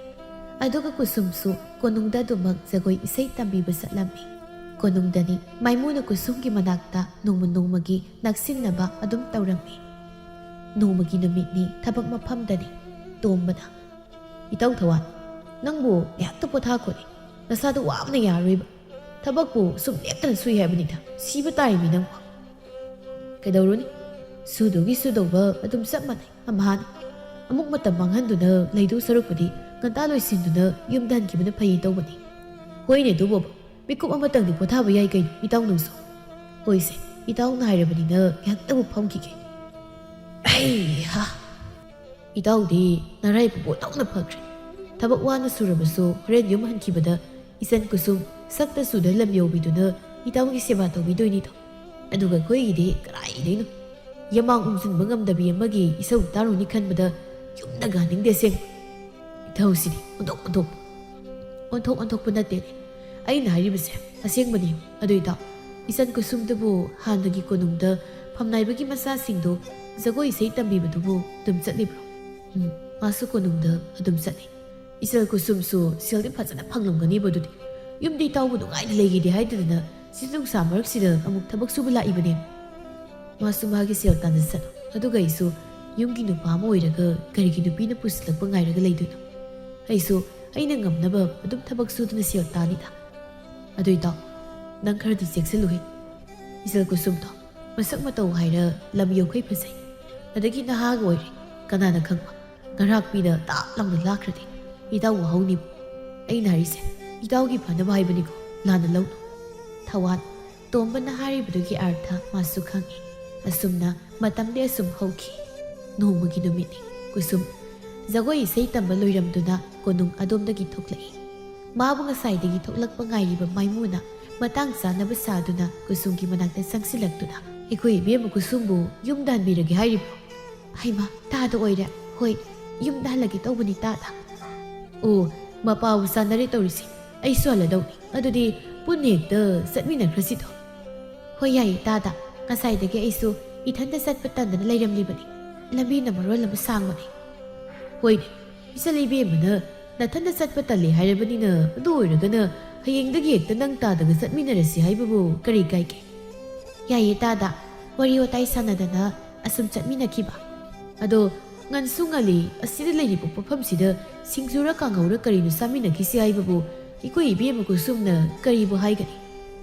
ꯑꯗꯨꯒ ꯀꯨꯁꯨꯝꯁꯨ ꯀꯣꯅꯨꯡꯗ ꯑꯗꯨꯃꯛ ꯖꯒꯣꯏ ꯏꯁꯩ ꯇꯝꯕꯤꯕ ꯆꯠꯂꯝꯃꯤ꯫ ꯀꯣꯅꯨꯡꯗꯅꯤ ꯃꯥꯏꯃꯨꯅ ꯀꯨꯁꯨꯝꯒꯤ ꯃꯅꯥꯛꯇ ꯅꯣꯡꯃ ꯅꯣꯡꯃꯒꯤ ꯅꯛꯁꯤꯟꯅꯕ ꯑꯗꯨꯝ ꯇꯧꯔꯝꯃꯤ꯫ ꯅꯣꯡꯃꯒꯤ ꯅꯨꯃꯤꯠꯅꯤ, ꯊꯕꯛ ꯃꯐꯝꯗꯅꯤ꯫ ꯇꯣꯝꯕꯅ, "ꯏꯇꯥꯎ ꯊꯋꯥꯟ, ꯅꯪꯕꯨ ꯉꯥꯏꯍꯥꯛꯇ ꯄꯣꯊꯥꯈꯣꯅꯦ꯫ ꯅꯁꯥꯗꯣ ꯋꯥꯕꯅ ꯌꯥꯔꯣꯏꯕ꯫ ꯊꯕꯛꯄꯨ ꯁꯨꯝ ꯂꯦꯞꯇꯅ ꯁꯨꯏ ꯍꯥꯏꯕꯅꯤꯗ꯫ ꯁꯤꯕ ꯇꯥꯔꯤꯃꯤ ꯅꯪꯕꯨ"꯫ "ꯀꯩꯗꯧꯔꯨꯅꯤ? ꯁꯨꯗꯧꯒꯤ ꯁꯨꯗꯧꯕ ꯑꯗꯨꯝ ꯆꯞ ꯃꯥꯟꯅꯩ꯫ ꯑꯝꯍꯥꯅꯤ, ꯑꯃꯨꯛ ꯃꯇꯝ ꯃꯥꯡꯍꯟꯗꯨꯅ ꯂꯩꯗꯧ ꯁꯔꯨꯛꯄꯨꯗꯤ ꯉꯟꯇꯥ ꯂꯣꯏꯁꯤꯟꯗꯨꯅ ꯌꯨꯝꯗ ꯍꯟꯈꯤꯕꯅ ꯐꯩ ꯇꯧꯕꯅꯤ"꯫ "ꯍꯣꯏꯅꯦ, ꯑꯗꯨꯕꯣꯕ꯫ ꯃꯤꯀꯨꯞ ꯑꯃꯇꯪꯗꯤ ꯄꯣꯊꯥꯕ ꯌꯥꯏ ꯀꯩꯅꯣ, ꯏꯇꯥꯎ ꯅꯪꯁꯨ"꯫ "ꯍꯣꯏꯁꯦ, ꯏꯇꯥꯎꯅ ꯍꯥꯏꯔꯕꯅꯤꯅ ꯉꯥꯏꯍꯥꯛꯇꯕꯨ ꯐꯝꯈꯤꯒꯦ"꯫ "ꯑꯩꯍꯥ! ꯏꯇꯥꯎꯗꯤ ꯅꯔꯥꯏꯕꯛ ꯑꯣꯟꯊꯣꯛꯅ ꯐꯈ꯭ꯔꯦ꯫ ꯊꯕꯛ ꯋꯥꯅ ꯁꯨꯔꯕꯁꯨ ꯍꯣꯔꯦꯟ ꯌꯨꯝ ꯍꯟꯈꯤꯕꯗ ꯏꯆꯟ ꯀꯨꯁꯨꯝ ꯁꯛꯇ ꯆꯨꯗ ꯂꯝ ꯌꯧꯕꯤꯗꯨꯅ ꯏꯇꯥꯎꯒꯤ ꯁꯦꯕꯥ ꯇꯧꯕꯤꯗꯣꯏꯅꯤꯗꯣ꯫ ꯑꯗꯨꯒ ꯑꯩꯈꯣꯏꯒꯤꯗꯤ ꯀꯗꯥꯏꯗꯩꯅꯣ? ꯌꯦꯃꯥꯡ ꯎꯝꯁꯤꯟꯕ ꯉꯝꯗꯕꯤ ꯑꯃꯒꯤ ꯏꯁꯧ ꯇꯥꯔꯨꯅꯤ ꯈꯟꯕꯗ ꯌꯨꯝꯗꯒ ꯍꯟꯅꯤꯡꯗꯦ ꯑꯁꯦꯡꯕ꯫ ꯏꯇꯥꯎꯁꯤꯗꯤ ꯑꯣꯟꯊꯣꯛ ꯑꯣꯟꯊꯣꯛꯄ"꯫ "ꯑꯣꯟꯊꯣꯛ ꯑꯣꯟꯊꯣꯛꯄ ꯅꯠꯇꯦꯅꯦ꯫ ꯑꯩꯅ ꯍꯥꯏꯔꯤꯕꯁꯦ ꯑꯁꯦꯡꯕꯅꯤ꯫ ꯑꯗꯨ ꯏꯇꯥꯎ, ꯏꯆꯟ ꯀꯨꯁꯨꯝꯗꯨꯕꯨ ꯍꯥꯟꯅꯒꯤ ꯀꯣꯅꯨꯡꯗ ꯐꯝꯅꯥꯏꯕꯒꯤ ꯃꯆꯥꯁꯤꯡꯗꯨ ꯖꯒꯣꯏ ꯏꯁꯩ ꯇꯝꯕꯤꯕꯗꯨꯕꯨ ꯑꯗꯨꯝ ꯆꯠꯂꯤꯕ꯭ꯔꯣ?" "ꯎꯝ, ꯃꯥꯁꯨ ꯀꯣꯅꯨꯡꯗ ꯑꯗꯨꯝ ꯆꯠꯂꯤ"꯫ "ꯏꯆꯜ ꯀꯨꯁꯨꯝꯁꯨ ꯁꯦꯜꯗꯤ ꯐꯖꯅ ꯐꯪꯂꯝꯒꯅꯤꯕ ꯑꯗꯨꯗꯤ꯫ ꯌꯨꯝꯗ ꯏꯇꯥꯎꯕꯨ ꯅꯨꯡꯉꯥꯏꯅ ꯂꯩꯒꯦꯗꯤ ꯍꯥꯏꯗꯗꯅ ꯁꯤꯖ ꯅꯨꯡꯁꯥ ꯃꯔꯛꯁꯤꯗ ꯑꯃꯨꯛ ꯊꯕꯛ ꯁꯨꯕ ꯂꯥꯛꯏꯕꯅꯦ"꯫ "ꯃꯥꯁꯨ ꯃꯥꯒꯤ ꯁꯦꯜ ꯇꯥꯟꯖꯁꯅꯨ꯫ ꯑꯗꯨꯒ ꯑꯩꯁꯨ ꯌꯨꯝꯒꯤ ꯅꯨꯄꯥ ꯑꯃ ꯑꯣꯏꯔꯒ ꯀꯔꯤꯒꯤ ꯅꯨꯄꯤꯅ ꯄꯨꯁꯤꯜꯂꯛꯄ ꯉꯥꯏꯔꯒ ꯂꯩꯗꯣꯏꯅꯣ? ꯑꯩꯁꯨ ꯑꯩꯅ ꯉꯝꯅꯕ ꯑꯗꯨꯝ ꯊꯕꯛ ꯁꯨꯗꯨꯅ ꯁꯦꯜ ꯇꯥꯅꯤꯗ꯫ ꯑꯗꯨ ꯏꯇꯥꯎ, ꯅꯪ ꯈꯔꯗꯤ ꯆꯦꯛꯁꯤꯜꯂꯨꯍꯦ꯫ ꯏꯆꯜ ꯀꯨꯁꯨꯝꯗꯣ ꯃꯁꯛ ꯃꯇꯧ ꯍꯥꯏꯔ ꯂꯝ ꯌꯧꯈꯩ ꯐꯖꯩ꯫ ꯑꯗꯒꯤ ꯅꯍꯥꯒ ꯑꯣꯏꯔꯤ꯫ ꯀꯅꯥꯅ ꯈꯪꯕ, ꯉꯔꯥꯛꯄꯤꯗ ꯇꯥꯞ ꯂꯥꯎꯅ ꯂꯥꯛꯈ꯭ꯔꯗꯤ ꯏꯇꯥꯎ ꯋꯥꯍꯧꯅꯤꯕꯨ꯫ ꯑꯩꯅ ꯍꯥꯏꯔꯤꯁꯦ ꯏꯇꯥꯎꯒꯤ ꯐꯅꯕ ꯍꯥꯏꯕꯅꯤꯀꯣ, ꯂꯥꯟꯅ ꯂꯧꯅꯨ"꯫ ꯊꯋꯥꯟ ꯇꯣꯝꯕꯅ ꯍꯥꯏꯔꯤꯕꯗꯨꯒꯤ ꯑꯥꯔꯊ ꯃꯥꯁꯨ ꯈꯪꯏ꯫ ꯑꯁꯨꯝꯅ ꯃꯇꯝꯗꯤ ꯑꯁꯨꯝ ꯍꯧꯈꯤ꯫ ꯅꯣꯡꯃꯒꯤ ꯅꯨꯃꯤꯠꯅꯤ꯫ ꯀꯨꯁꯨꯝ ꯖꯒꯣꯏ ꯏꯁꯩ ꯇꯝꯕ ꯂꯣꯏꯔꯝꯗꯨꯅ ꯀꯣꯅꯨꯡ ꯑꯗꯣꯝꯗꯒꯤ ꯊꯣꯛꯂꯛꯏ꯫ ꯃꯥꯕꯨ ꯉꯁꯥꯏꯗꯒꯤ ꯊꯣꯛꯂꯛꯄ ꯉꯥꯏꯔꯤꯕ ꯃꯥꯏꯃꯨꯅ ꯃꯇꯥꯡ ꯆꯥꯅꯕ ꯁꯥꯗꯨꯅ ꯀꯨꯁꯨꯝꯒꯤ ꯃꯅꯥꯛꯇ ꯆꯪꯁꯤꯜꯂꯛꯇꯨꯅ, "ꯑꯩꯈꯣꯏ ꯏꯕꯦꯝꯃ ꯀꯨꯁꯨꯝꯕꯨ ꯌꯨꯝꯗ ꯍꯟꯕꯤꯔꯒꯦ ꯍꯥꯏꯔꯤꯕ꯭ꯔꯣ?" "ꯍꯩꯃꯥ, ꯇꯥꯗ ꯑꯣꯏꯔꯦ꯫ ꯍꯣꯏ, ꯌꯨꯝꯗ ꯍꯜꯂꯒꯦ ꯇꯧꯕꯅꯤ ꯇꯥꯗ"꯫ "ꯑꯣ, ꯃꯄꯥꯕꯨ ꯆꯥꯟꯅꯔꯦ ꯇꯧꯔꯤꯁꯦ꯫ ꯑꯩꯁꯨ ꯍꯜꯂꯗꯧꯅꯤ꯫ ꯑꯗꯨꯗꯤ ꯄꯨꯟꯅ ꯍꯦꯛꯇ ꯆꯠꯃꯤꯟꯅꯈ꯭ꯔꯁꯤꯗꯣ"꯫ ꯍꯣꯏ, ꯌꯥꯏꯌꯦ ꯇꯥꯗ꯫ ꯉꯁꯥꯏꯗꯒꯤ ꯑꯩꯁꯨ ꯏꯊꯟꯇ ꯆꯠꯄ ꯇꯟꯗꯅ ꯂꯩꯔꯝꯂꯤꯕꯅꯤ꯫ ꯂꯝꯕꯤꯅ ꯃꯔꯣꯜ ꯑꯃ ꯁꯥꯡꯕꯅꯤ꯫ ꯍꯣꯏꯅꯦ, ꯏꯆꯜ ꯏꯕꯦꯝꯃꯅ ꯅꯊꯟꯇ ꯆꯠꯄ ꯇꯜꯂꯦ ꯍꯥꯏꯔꯕꯅꯤꯅ, ꯑꯗꯨ ꯑꯣꯏꯔꯒꯅ ꯍꯌꯦꯡꯗꯒꯤ ꯍꯦꯛꯇ ꯅꯪ ꯇꯥꯗꯒ ꯆꯠꯃꯤꯟꯅꯔꯁꯤ ꯍꯥꯏꯕꯕꯨ ꯀꯔꯤ ꯀꯥꯏꯒꯦ? ꯌꯥꯏꯌꯦ ꯇꯥꯗ, ꯋꯥꯔꯤ ꯋꯥꯇꯥꯏ ꯁꯥꯟꯅꯗꯅ ꯑꯁꯨꯝ ꯆꯠꯃꯤꯟꯅꯈꯤꯕ꯫ ꯑꯗꯣ ꯉꯟꯁꯨ ꯉꯜꯂꯤ, ꯑꯁꯤꯗ ꯂꯩꯔꯤꯕ ꯄꯣꯠꯐꯝꯁꯤꯗ ꯁꯤꯡꯖꯨꯔ ꯀꯥꯡꯍꯧꯔ ꯀꯔꯤꯅꯣ ꯆꯥꯃꯤꯟꯅꯈꯤꯁꯤ ꯍꯥꯏꯕꯕꯨ ꯑꯩꯈꯣꯏ ꯏꯕꯦꯝꯃ ꯀꯨꯁꯨꯝꯅ ꯀꯔꯤꯕꯨ ꯍꯥꯏꯒꯅꯤ?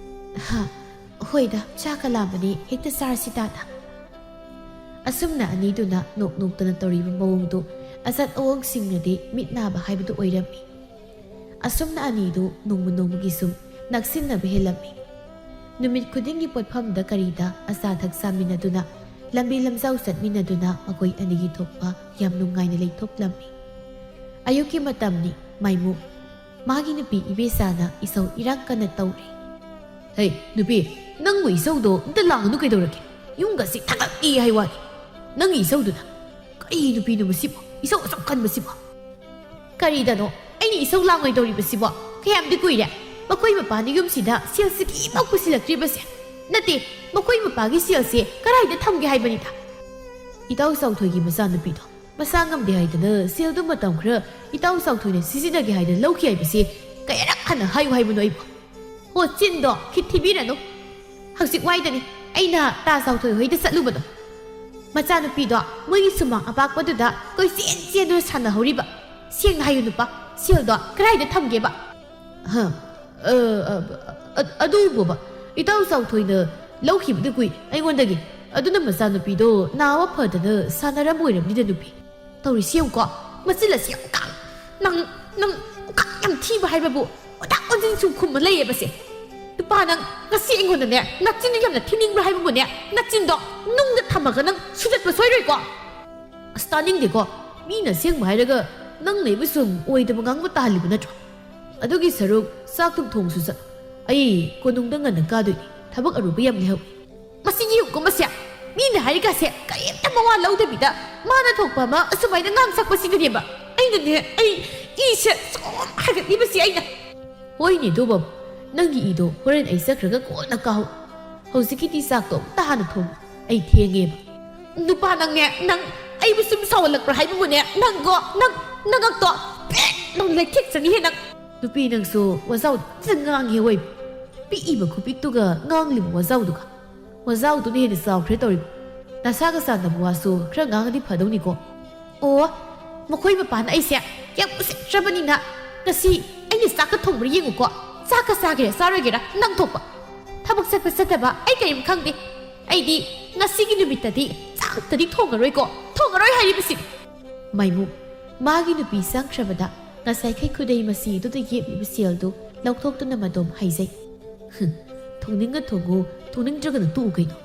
ꯍꯥ, ꯍꯣꯏꯗ, ꯆꯥꯛꯀ ꯂꯥꯝꯕꯅꯤ, ꯍꯦꯛꯇ ꯆꯥꯔꯁꯤ ꯇꯥꯗ꯫ ꯑꯁꯨꯝꯅ ꯑꯅꯤꯗꯨꯅ ꯅꯣꯛ ꯅꯣꯛꯇꯅ ꯇꯧꯔꯤꯕ ꯃꯑꯣꯡꯗꯨ ꯑꯆꯠ ꯑꯋꯣꯡꯁꯤꯡꯅꯗꯤ ꯃꯤꯠ ꯅꯥꯕ ꯍꯥꯏꯕꯗꯨ ꯑꯣꯏꯔꯝꯃꯤ꯫ ꯑꯁꯨꯝꯅ ꯑꯅꯤꯗꯨ ꯅꯣꯡꯃ ꯅꯣꯡꯃꯒꯤ ꯁꯨꯝ ꯅꯛꯁꯤꯟꯅꯕ ꯍꯦꯜꯂꯝꯃꯤ꯫ ꯅꯨꯃꯤꯠ ꯈꯨꯗꯤꯡꯒꯤ ꯄꯣꯠꯐꯝꯗ ꯀꯔꯤꯗ ꯑꯆꯥ ꯑꯊꯛ ꯆꯥꯃꯤꯟꯅꯗꯨꯅ, ꯂꯝꯕꯤ ꯂꯝꯖꯥꯎ ꯆꯠꯃꯤꯟꯅꯗꯨꯅ ꯃꯈꯣꯏ ꯑꯅꯤꯒꯤ ꯊꯣꯛꯄ ꯌꯥꯝ ꯅꯨꯡꯉꯥꯏꯅ ꯂꯩꯊꯣꯛꯂꯝꯃꯤ꯫ ꯑꯌꯨꯛꯀꯤ ꯃꯇꯝꯅꯤ, ꯃꯥꯏꯃꯨ꯫ ꯃꯥꯒꯤ ꯅꯨꯄꯤ ꯏꯕꯦꯆꯥꯅ ꯏꯁꯧ ꯏꯔꯥꯡ ꯀꯟꯅ ꯇꯧꯔꯤ꯫ "ꯍꯦ, ꯅꯨꯄꯤ, ꯅꯪꯕꯨ ꯏꯁꯧꯗꯣ ꯑꯝꯇ ꯂꯥꯡꯒꯅꯨ ꯀꯩꯗꯧꯔꯒꯦ? ꯌꯨꯝꯒꯁꯤ ꯊꯥꯒꯠꯂꯤ ꯍꯥꯏ ꯋꯥꯅꯤ꯫ ꯅꯪꯒꯤ ꯏꯁꯧꯗꯨꯅ꯫ ꯀꯔꯤ ꯅꯨꯄꯤꯅꯣ ꯃꯁꯤꯕꯣ? ꯏꯁꯧ ꯑꯁꯨꯛ ꯀꯟꯕꯁꯤꯕꯣ?" "ꯀꯔꯤꯗꯅꯣ ꯑꯩꯅ ꯏꯁꯧ ꯂꯥꯡꯉꯣꯏꯗꯧꯔꯤꯕꯁꯤꯕꯣ? ꯀꯌꯥꯝꯗꯤ ꯀꯨꯏꯔꯦ ꯃꯈꯣꯏ ꯃꯄꯥꯅ ꯌꯨꯝꯁꯤꯗ ꯁꯦꯜ ꯁꯤꯀꯤꯃꯛ ꯄꯨꯁꯤꯜꯂꯛꯇ꯭ꯔꯤꯕꯁꯦ? ꯅꯠꯇꯦ, ꯃꯈꯣꯏ ꯃꯄꯥꯒꯤ ꯁꯦꯜꯁꯦ ꯀꯗꯥꯏꯗ ꯊꯝꯒꯦ ꯍꯥꯏꯕꯅꯤꯗ?" ꯏꯇꯥꯎ ꯆꯥꯎꯊꯣꯏꯒꯤ ꯃꯆꯥꯅꯨꯄꯤꯗꯣ ꯃꯁꯥ ꯉꯝꯗꯦ ꯍꯥꯏꯗꯅ ꯁꯦꯜꯗꯨ ꯃꯇꯝ ꯈꯔ ꯏꯇꯥꯎ ꯆꯥꯎꯊꯣꯏꯅ ꯁꯤꯖꯤꯟꯅꯒꯦ ꯍꯥꯏꯗꯅ ꯂꯧꯈꯤ ꯍꯥꯏꯕꯁꯤ ꯀꯌꯥꯔꯛ ꯍꯟꯅ ꯍꯥꯏꯌꯨ ꯍꯥꯏꯕꯅꯣ ꯑꯩꯕꯨ? ꯍꯣ, ꯆꯤꯟꯗꯣ ꯈꯤꯠ ꯊꯤꯕꯤꯔꯅꯨ꯫ ꯍꯧꯖꯤꯛ ꯋꯥꯏꯗꯅꯤ ꯑꯩꯅ ꯇꯥ ꯆꯥꯎꯊꯣꯏ ꯍꯣꯏꯗ ꯆꯠꯂꯨꯕꯗꯣ꯫ ꯃꯆꯥꯅꯨꯄꯤꯗꯣ ꯃꯣꯏꯒꯤ ꯁꯨꯃꯥꯡ ꯑꯄꯥꯛꯄꯗꯨꯗ ꯀꯣꯏꯆꯦꯟ ꯆꯦꯟꯗꯨꯅ ꯁꯥꯟꯅꯍꯧꯔꯤꯕ꯫ ꯁꯦꯡꯅ ꯍꯥꯏꯌꯨ ꯅꯨꯄꯥ, ꯁꯦꯜꯗꯣ ꯀꯗꯥꯏꯗ ꯊꯝꯒꯦꯕ? ꯍ, ꯑ, ꯑ, ꯑ, ꯑꯗꯨꯕꯨꯕ, ꯏꯇꯥꯎ ꯆꯥꯎꯊꯣꯏꯅ ꯂꯧꯈꯤꯕꯗꯤ ꯀꯨꯏ ꯑꯩꯉꯣꯟꯗꯒꯤ꯫ ꯑꯗꯨꯅ ꯃꯆꯥꯅꯨꯄꯤꯗꯣ ꯅꯥꯕ ꯐꯗꯅ ꯁꯥꯟꯅꯔꯝ ꯑꯣꯏꯔꯝꯅꯤꯗ ꯅꯨꯄꯤ꯫ ꯇꯧꯔꯤꯁꯤ ꯌꯦꯡꯉꯨꯀꯣ, ꯃꯆꯤꯜ ꯑꯁꯤ ꯌꯥꯝ ꯀꯥꯡ-, ꯅꯪ, ꯅꯪ ꯀꯥꯡ ꯌꯥꯝ ꯊꯤꯕ ꯍꯥꯏꯕꯕꯨ ꯑꯣꯟꯊꯥ ꯑꯣꯟꯁꯤꯟ ꯁꯨꯝ ꯈꯨꯝꯃ ꯂꯩꯌꯦꯕꯁꯦ꯫ ꯅꯨꯄꯥ ꯅꯪ ꯉꯁꯤ ꯑꯩꯉꯣꯟꯗꯅꯦ, ꯅꯆꯤꯟꯗꯣ ꯌꯥꯝꯅ ꯊꯤꯅꯤꯡꯕ꯭ꯔꯥ ꯍꯥꯏꯕꯕꯨꯅꯦ, ꯅꯆꯤꯟꯗꯣ ꯅꯨꯡꯗ ꯊꯝꯃꯒ ꯅꯪ ꯁꯨꯗꯠꯄ ꯁꯣꯏꯔꯣꯏꯀꯣ꯫ ꯑꯁ, ꯇꯥꯅꯤꯡꯗꯦꯀꯣ꯫ ꯃꯤꯅ ꯑꯁꯦꯡꯕ ꯍꯥꯏꯔꯒ ꯅꯪꯅ ꯑꯩꯕꯨ ꯁꯨꯝ ꯑꯣꯏꯗꯕ ꯉꯥꯡꯕ ꯇꯥꯍꯜꯂꯤꯕ ꯅꯠꯇ꯭ꯔꯣ? ꯑꯗꯨꯒꯤ ꯁꯔꯨꯛ ꯆꯥꯛ ꯊꯣꯡ ꯊꯣꯡꯁꯨ ꯆꯠꯂꯣ꯫ ꯑꯩ ꯀꯣꯅꯨꯡꯗ ꯉꯟꯅ ꯀꯥꯗꯣꯏꯅꯤ꯫ ꯊꯕꯛ ꯑꯔꯨꯕ ꯌꯥꯝ ꯂꯩꯍꯧꯏ꯫ ꯃꯁꯤ ꯌꯦꯡꯉꯨꯀꯣ, ꯃꯁꯦ ꯃꯤꯅ ꯍꯥꯏꯔꯤꯀꯥꯁꯦ ꯀꯔꯤꯝꯇ ꯃꯋꯥ ꯂꯧꯗꯕꯤꯗ ꯃꯥꯅ ꯊꯣꯛꯄ ꯑꯃ ꯑꯁꯨꯃꯥꯏꯅ ꯉꯥꯡ ꯁꯛꯄꯁꯤꯗꯅꯦꯕ ꯑꯩꯅꯅꯦ, ꯑꯩ ꯏꯁꯦ ꯁꯨꯝ ꯍꯥꯏꯒꯠꯂꯤꯕꯁꯤ ꯑꯩꯅ꯫ ꯍꯣꯏꯅꯦ ꯑꯗꯨꯕꯨ, ꯅꯪꯒꯤ ꯏꯗꯣ ꯍꯣꯔꯦꯟ ꯑꯩ ꯆꯠꯈ꯭ꯔꯒ ꯀꯣꯟꯅ ꯀꯥꯍꯧ꯫ ꯍꯧꯖꯤꯛꯀꯤꯗꯤ ꯆꯥꯛꯇꯣ ꯑꯝꯇ ꯍꯥꯟꯅ ꯊꯣꯡꯉꯨ, ꯑꯩ ꯊꯦꯡꯉꯦꯕ꯫ ꯅꯨꯄꯥ ꯅꯪꯅꯦ, ꯅꯪ ꯑꯩꯕꯨ ꯁꯨꯝ ꯁꯥꯎꯍꯜꯂꯛꯄ꯭ꯔꯥ ꯍꯥꯏꯕꯕꯨꯅꯦ, ꯅꯪꯀꯣ, ꯅꯪ, ꯅꯉꯛꯇꯣ ꯄꯦꯛ ꯂꯥꯎꯅ ꯂꯩꯊꯦꯛꯆꯅꯤꯍꯦ ꯅꯪ꯫ ꯅꯨꯄꯤ ꯅꯪꯁꯨ ꯋꯥꯖꯥꯎꯗ ꯐꯖꯅ ꯉꯥꯡꯉꯦ ꯑꯣꯏꯕ꯫ ꯄꯤꯛꯏꯕ ꯈꯨꯄꯤꯛꯇꯨꯒ ꯉꯥꯡꯂꯤꯕ ꯋꯥꯖꯥꯎꯗꯨꯒ꯫ ꯋꯥꯖꯥꯎꯗꯨꯅ ꯍꯦꯟꯅ ꯆꯥꯎꯈ꯭ꯔꯦ ꯇꯧꯔꯤꯕ꯫ ꯅꯁꯥꯒ ꯆꯥꯟꯅꯕ ꯋꯥꯁꯨ ꯈꯔ ꯉꯥꯡꯉꯗꯤ ꯐꯗꯧꯅꯤꯀꯣ꯫ ꯑꯣ, ꯃꯈꯣꯏ ꯃꯄꯥꯅ ꯑꯩꯁꯦ ꯌꯥꯝ ꯎꯁꯤꯠꯇ꯭ꯔꯕꯅꯤꯅ ꯉꯁꯤ ꯑꯩꯅ ꯆꯥꯛꯀ ꯊꯣꯡꯕ꯭ꯔꯥ ꯌꯦꯡꯉꯨꯀꯣ꯫ ꯆꯥꯛꯀ ꯆꯥꯒꯦꯔꯥ ꯆꯥꯔꯣꯏꯒꯦꯔꯥ ꯅꯪ ꯊꯣꯛꯄ꯫ ꯊꯕꯛ ꯆꯠꯄ ꯆꯠꯇꯕ ꯑꯩ ꯀꯔꯤꯝ ꯈꯪꯗꯦ꯫ ꯑꯩꯗꯤ ꯉꯁꯤꯒꯤ ꯅꯨꯃꯤꯠꯇꯗꯤ ꯆꯥꯛꯇꯗꯤ ꯊꯣꯡꯉꯔꯣꯏꯀꯣ꯫ ꯊꯣꯡꯉꯔꯣꯏ ꯍꯥꯏꯔꯤꯕꯁꯤ꯫ ꯃꯥꯏꯃꯨ, ꯃꯥꯒꯤ ꯅꯨꯄꯤ ꯆꯪꯈ꯭ꯔꯕꯗ ꯉꯁꯥꯏꯈꯩ ꯈꯨꯗꯩ ꯃꯁꯤꯗꯨꯗ ꯌꯦꯞꯂꯤꯕ ꯁꯦꯜꯗꯨ ꯂꯧꯊꯣꯛꯇꯨꯅ ꯃꯗꯣꯝ ꯍꯥꯏꯖꯩ꯫ "ꯍꯨꯝ, ꯊꯣꯡꯅꯤꯡꯉ ꯊꯣꯡꯉꯨ, ꯊꯣꯡꯅꯤꯡꯗ꯭ꯔꯒꯅ ꯇꯣꯛꯎ ꯀꯩꯅꯣ꯫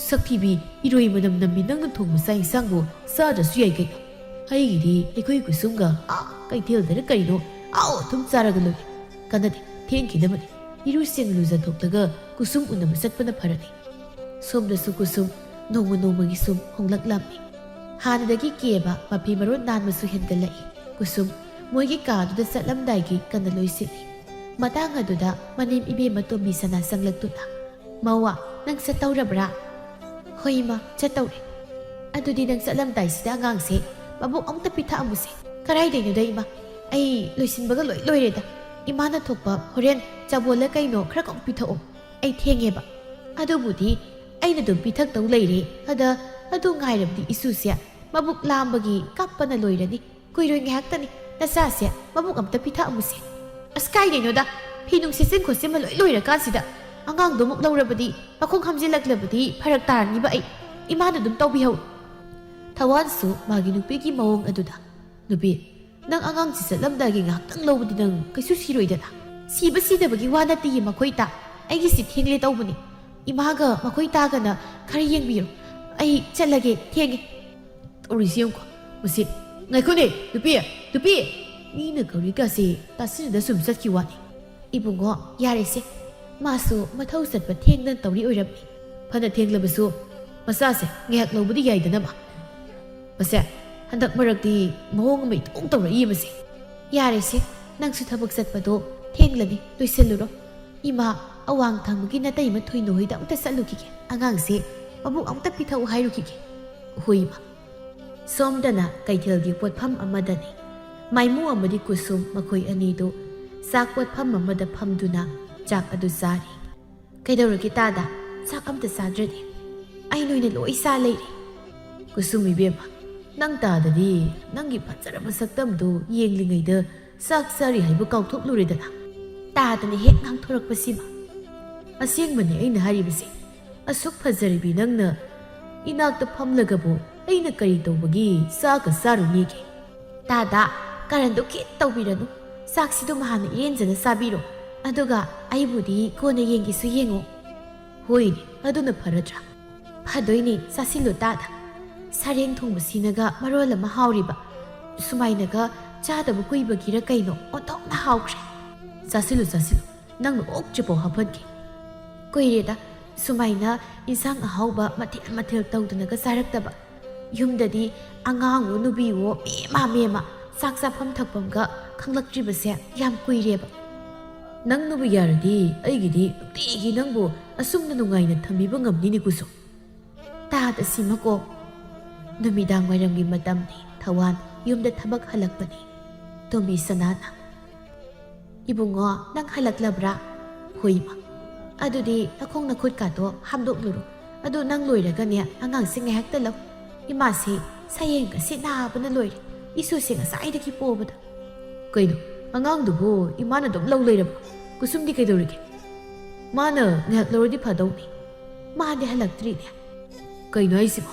ꯁꯛꯊꯤꯕꯤ, ꯏꯔꯣꯏ ꯃꯅꯝ ꯅꯝꯃꯤ ꯅꯪꯅ ꯊꯣꯡꯕ ꯆꯥꯛ ꯏꯟꯁꯥꯡꯕꯨ ꯆꯥꯗ꯭ꯔꯁꯨ ꯌꯥꯏ ꯀꯩꯅꯣ꯫ ꯑꯩꯒꯤꯗꯤ ꯑꯩꯈꯣꯏ ꯀꯨꯁꯨꯝꯒ ꯑꯥ ꯀꯩꯊꯦꯜꯗꯔ ꯀꯔꯤꯅꯣ ꯑꯥꯎ ꯑꯗꯨꯝ ꯆꯥꯔꯒ ꯂꯣꯏꯔꯦ꯫ ꯀꯥꯟꯅꯗꯦ, ꯊꯦꯡꯈꯤꯅꯕꯅꯤ꯫ ꯏꯔꯨ ꯁꯦꯡꯅ ꯂꯨꯖꯊꯣꯛꯂꯒ ꯀꯨꯁꯨꯝ ꯎꯅꯕ ꯆꯠꯄꯅ ꯐꯔꯅꯤ꯫" ꯁꯣꯝꯗꯁꯨ ꯀꯨꯁꯨꯝ ꯅꯣꯡꯃ ꯅꯣꯡꯃꯒꯤ ꯁꯨꯝ ꯍꯣꯡꯂꯛꯂꯝꯃꯤ꯫ ꯍꯥꯟꯅꯗꯒꯤ ꯀꯦꯕ, ꯃꯐꯤ ꯃꯔꯣꯟ ꯅꯥꯟꯕꯁꯨ ꯍꯦꯟꯒꯠꯂꯛꯏ꯫ ꯀꯨꯁꯨꯝ ꯃꯣꯏꯒꯤ ꯀꯥꯗꯨꯗ ꯆꯠꯂꯝꯗꯥꯏꯒꯤ ꯀꯟꯅ ꯂꯣꯏꯁꯤꯜꯂꯤ꯫ ꯃꯇꯥꯡ ꯑꯗꯨꯗ ꯃꯅꯦꯝ ꯏꯕꯦꯝꯃ ꯇꯣꯝꯕꯤ ꯁꯅꯥ ꯆꯪꯂꯛꯇꯨꯅ, "ꯃꯧꯋꯥ, ꯅꯪ ꯆꯠꯇꯧꯔꯕ꯭ꯔꯥ?" "ꯍꯣꯏ ꯏꯃꯥ, ꯆꯠꯇꯧꯔꯦ꯫" "ꯑꯗꯨꯗꯤ ꯅꯪ ꯆꯠꯂꯝꯗꯥꯏꯁꯤꯗ ꯑꯉꯥꯡꯁꯦ ꯃꯕꯨꯛ ꯑꯃꯨꯛꯇ ꯄꯤꯊꯛꯑꯝꯃꯨꯁꯦ꯫" "ꯀꯔꯥꯏꯗꯩꯅꯣꯗ ꯏꯃꯥ, ꯑꯩ ꯂꯣꯏꯁꯤꯟꯕꯒ ꯂꯣꯏ ꯂꯣꯏꯔꯦꯗ꯫ ꯏꯃꯥꯅ ꯊꯣꯛꯄ ꯍꯣꯔꯦꯟ ꯆꯕꯣꯜꯂ ꯀꯩꯅꯣ ꯈꯔ ꯀꯣꯛ ꯄꯤꯊꯛꯑꯣ, ꯑꯩ ꯊꯦꯡꯉꯦꯕ꯫ ꯑꯗꯨꯕꯨꯗꯤ ꯑꯩꯅ ꯑꯗꯨꯝ ꯄꯤꯊꯛꯇꯧ ꯂꯩꯔꯦ꯫ ꯑꯗ ꯑꯗꯨ ꯉꯥꯏꯔꯕꯗꯤ ꯏꯁꯨꯁꯦ ꯃꯕꯨꯛ ꯂꯥꯝꯕꯒꯤ ꯀꯞꯄꯅ ꯂꯣꯏꯔꯅꯤ꯫ ꯀꯨꯏꯔꯣꯏ, ꯉꯥꯏꯍꯥꯛꯇꯅꯤ꯫ ꯅꯆꯥꯁꯦ ꯃꯕꯨꯛ ꯑꯝꯇ ꯄꯤꯊꯛꯑꯝꯃꯨꯁꯦ꯫" "ꯑꯁ, ꯀꯥꯏꯗꯩꯅꯣꯗ, ꯐꯤ ꯅꯨꯡ ꯁꯦꯠꯆꯤꯟ ꯈꯣꯠꯆꯤꯟꯕ ꯂꯣꯏ ꯂꯣꯏꯔꯀꯥꯟꯁꯤꯗ꯫ ꯑꯉꯥꯡꯗꯣ ꯑꯃꯨꯛ ꯂꯧꯔꯕꯗꯤ, ꯃꯈꯣꯡ ꯍꯥꯝꯖꯤꯜꯂꯛꯂꯕꯗꯤ ꯐꯔꯛ ꯇꯥꯔꯅꯤꯕ ꯑꯩ꯫ ꯏꯃꯥꯅ ꯑꯗꯨꯝ ꯇꯧꯕꯤꯍꯧ꯫" ꯊꯋꯥꯟꯁꯨ ꯃꯥꯒꯤ ꯅꯨꯄꯤꯒꯤ ꯃꯑꯣꯡ ꯑꯗꯨꯗ, "ꯅꯨꯄꯤ, ꯅꯪ ꯑꯉꯥꯡꯁꯤ ꯆꯠꯂꯝꯗꯥꯏꯒꯤ ꯉꯥꯏꯍꯥꯛꯇꯪ ꯂꯧꯕꯗꯤ ꯅꯪ ꯀꯩꯁꯨ ꯁꯤꯔꯣꯏꯗꯅ?" "ꯁꯤꯕ ꯁꯤꯗꯕꯒꯤ ꯋꯥ ꯅꯠꯇꯦꯌꯦ ꯃꯈꯣꯏ ꯇꯥ꯫ ꯑꯩꯒꯤꯁꯤ ꯊꯦꯡꯂꯦ ꯇꯧꯕꯅꯤ꯫ ꯏꯃꯥꯒ ꯃꯈꯣꯏ ꯇꯥꯒꯅ ꯈꯔ ꯌꯦꯡꯕꯤꯔꯣ꯫ ꯑꯩ ꯆꯠꯂꯒꯦ, ꯊꯦꯡꯉꯦ꯫" ꯇꯧꯔꯤꯁꯤ ꯌꯦꯡꯉꯨꯀꯣ꯫ ꯃꯁꯤ, ꯉꯥꯏꯈꯣꯅꯦ, ꯅꯨꯄꯤ, ꯅꯨꯄꯤ! ꯃꯤꯅ ꯀꯧꯔꯤꯀꯥꯁꯦ ꯇꯥꯁꯤꯟꯅꯗ ꯁꯨꯝ ꯆꯠꯈꯤ ꯋꯥꯅꯤ꯫ "ꯏꯕꯨꯡꯉꯣ, ꯌꯥꯔꯦꯁꯦ꯫ ꯃꯥꯁꯨ ꯃꯊꯧ ꯆꯠꯄ ꯊꯦꯡꯗꯅ ꯇꯧꯔꯤ ꯑꯣꯏꯔꯝꯅꯤ꯫ ꯐꯅ ꯊꯦꯡꯂꯕꯁꯨ ꯃꯆꯥꯁꯦ ꯉꯥꯏꯍꯥꯛ ꯂꯧꯕꯗꯤ ꯌꯥꯏꯗꯅ ꯃꯥ꯫ ꯃꯁꯦ, ꯍꯟꯗꯛ ꯃꯔꯛꯇꯤ ꯃꯑꯣꯡ ꯑꯃ ꯏꯇꯧ ꯇꯧꯔꯛꯏ ꯃꯁꯦ꯫" "ꯌꯥꯔꯦꯁꯦ, ꯅꯪꯁꯨ ꯊꯕꯛ ꯆꯠꯄꯗꯣ ꯊꯦꯡꯂꯅꯤ, ꯂꯣꯏꯁꯤꯜꯂꯨꯔꯣ꯫ ꯏꯃꯥ, ꯑꯋꯥꯡ ꯊꯪꯕꯒꯤ ꯅꯇꯩꯃ ꯊꯣꯏꯅꯨ ꯍꯣꯏꯗ ꯑꯃꯨꯛꯇ ꯆꯠꯂꯨꯈꯤꯒꯦ, ꯑꯉꯥꯡꯁꯦ ꯃꯕꯨꯛ ꯑꯃꯨꯛꯇ ꯄꯤꯊꯛꯎ ꯍꯥꯏꯔꯨꯈꯤꯒꯦ꯫ ꯍꯣꯏ ꯏꯃꯥ꯫ ꯁꯣꯝꯗꯅ ꯀꯩꯊꯦꯜꯒꯤ ꯄꯣꯠꯐꯝ ꯑꯃꯗꯅꯤ꯫ ꯃꯥꯏꯃꯨ ꯑꯃꯗꯤ ꯀꯨꯁꯨꯝ ꯃꯈꯣꯏ ꯑꯅꯤꯗꯨ ꯆꯥꯛ ꯄꯣꯠꯐꯝ ꯑꯃꯗ ꯐꯝꯗꯨꯅ ꯆꯥꯛ ꯑꯗꯨ ꯆꯥꯔꯤ꯫ "ꯀꯩꯗꯧꯔꯒꯦ ꯇꯥꯗ? ꯆꯥꯛ ꯑꯝꯇ ꯆꯥꯗ꯭ꯔꯗꯤ? ꯑꯩ ꯅꯣꯏꯅ ꯂꯣꯏ ꯆꯥ ꯂꯩꯔꯦ꯫" "ꯀꯨꯁꯨꯝ ꯏꯕꯦꯝꯃ, ꯅꯪ ꯇꯥꯗꯗꯤ ꯅꯪꯒꯤ ꯐꯖꯔꯕ ꯁꯛꯇꯝꯗꯨ ꯌꯦꯡꯂꯤꯉꯩꯗ ꯆꯥꯛ ꯆꯥꯔꯤ ꯍꯥꯏꯕ ꯀꯥꯎꯊꯣꯛꯂꯨꯔꯦꯗꯅ?" ꯇꯥꯗꯅ ꯍꯦꯛ ꯉꯥꯡꯊꯣꯔꯛꯄꯁꯤꯃ꯫ "ꯑꯁꯦꯡꯕꯅꯦ ꯑꯩꯅ ꯍꯥꯏꯔꯤꯕꯁꯦ꯫ ꯑꯁꯨꯛ ꯐꯖꯔꯤꯕꯤ ꯅꯪꯅ ꯏꯅꯥꯛꯇ ꯐꯝꯂꯒꯕꯨ ꯑꯩꯅ ꯀꯔꯤ ꯇꯧꯕꯒꯤ ꯆꯥꯒ ꯆꯥꯔꯨꯅꯤꯒꯦ?" "ꯇꯥꯗ, ꯀꯔꯟꯗꯣ ꯈꯤꯠ ꯇꯧꯕꯤꯔꯅꯨ꯫ ꯆꯥꯛꯁꯤꯗꯨꯝ ꯍꯥꯟꯅ ꯏꯔꯦꯟꯖꯅ ꯆꯥꯕꯤꯔꯣ꯫ ꯑꯗꯨꯒ ꯑꯩꯕꯨꯗꯤ ꯀꯣꯟꯅ ꯌꯦꯡꯒꯦꯁꯨ ꯌꯦꯡꯉꯣ꯫" "ꯍꯣꯏꯅꯦ, ꯑꯗꯨꯅ ꯐꯔꯗ꯭ꯔꯥ?" "ꯐꯗꯣꯏꯅꯦ, ꯆꯥꯁꯤꯜꯂꯨ ꯇꯥꯗ꯫ ꯁꯔꯦꯡ ꯊꯣꯡꯕꯁꯤꯅꯒ ꯃꯔꯣꯜ ꯑꯃ ꯍꯥꯎꯔꯤꯕ꯫ ꯁꯨꯃꯥꯏꯅꯒ ꯆꯥꯗꯕ ꯀꯨꯏꯕꯒꯤꯔ ꯀꯩꯅꯣ ꯑꯣꯟꯊꯣꯛꯅ ꯍꯥꯎꯈ꯭ꯔꯦ꯫" "ꯆꯥꯁꯤꯜꯂꯨ, ꯆꯥꯁꯤꯜꯂꯨ꯫ ꯅꯪꯅ ꯑꯣꯛꯇ꯭ꯔꯤꯐꯥꯎ ꯍꯥꯞꯍꯟꯒꯦ꯫" ꯀꯨꯏꯔꯦꯗ ꯁꯨꯃꯥꯏꯅ ꯏꯟꯁꯥꯡ ꯑꯍꯥꯎꯕ ꯃꯊꯦꯜ ꯃꯊꯦꯜ ꯇꯧꯗꯅꯒ ꯆꯥꯔꯛꯇꯕ꯫ ꯌꯨꯝꯗꯗꯤ ꯑꯉꯥꯡꯋꯣ ꯅꯨꯄꯤꯋꯣ ꯃꯦꯃ ꯃꯦꯃ ꯆꯥꯛ ꯆꯥꯐꯝ ꯊꯛꯐꯝꯒ ꯈꯪꯂꯛꯇ꯭ꯔꯤꯕꯁꯦ ꯌꯥꯝ ꯀꯨꯏꯔꯦꯕ꯫ "ꯅꯪꯅꯕꯨ ꯌꯥꯔꯗꯤ ꯑꯩꯒꯤꯗꯤ ꯅꯨꯡꯇꯤꯒꯤ ꯅꯪꯕꯨ ꯑꯁꯨꯝꯅ ꯅꯨꯡꯉꯥꯏꯅ ꯊꯝꯕꯤꯕ ꯉꯝꯅꯤꯅꯦ ꯀꯨꯁꯨꯝ꯫" ꯇꯥꯗ ꯁꯤꯃꯀꯣ꯫ ꯅꯨꯃꯤꯗꯥꯡ ꯋꯥꯏꯔꯝꯒꯤ ꯃꯇꯝꯅꯤ, ꯊꯋꯥꯟ ꯌꯨꯝꯗ ꯊꯕꯛ ꯍꯜꯂꯛꯄꯅꯤ꯫ ꯇꯣꯝꯕꯤ ꯁꯅꯥꯅ, "ꯏꯕꯨꯡꯉꯣ, ꯅꯪ ꯍꯜꯂꯛꯂꯕ꯭ꯔꯥ?" "ꯍꯣꯏ ꯏꯃꯥ꯫" "ꯑꯗꯨꯗꯤ ꯅꯈꯣꯡ ꯅꯈꯨꯠꯀꯥꯗꯣ ꯍꯥꯝꯗꯣꯛꯂꯨꯔꯣ꯫ ꯑꯗꯨ ꯅꯪ ꯂꯣꯏꯔꯒꯅꯦ ꯑꯉꯥꯡꯁꯦ ꯉꯥꯏꯍꯥꯛꯇ ꯂꯧ꯫ ꯏꯃꯥꯁꯦ ꯁꯌꯦꯡꯒꯁꯦ ꯅꯥꯕꯅ ꯂꯣꯏꯔꯦ, ꯏꯁꯨꯁꯦ ꯉꯁꯥꯏꯗꯒꯤ ꯄꯣꯕꯗ꯫" "ꯀꯩꯅꯣ, ꯑꯉꯥꯡꯗꯨꯕꯨ ꯏꯃꯥꯅ ꯑꯗꯨꯝ ꯂꯧ ꯂꯩꯔꯕꯣ? ꯀꯨꯁꯨꯝꯗꯤ ꯀꯩꯗꯧꯔꯤꯒꯦ?" "ꯃꯥꯅ ꯉꯥꯏꯍꯥꯛ ꯂꯧꯔꯗꯤ ꯐꯗꯧꯅꯤ꯫ ꯃꯥꯗꯤ ꯍꯜꯂꯛꯇ꯭ꯔꯤꯅꯦ꯫" "ꯀꯩꯅꯣ ꯍꯥꯏꯁꯤꯕꯣ?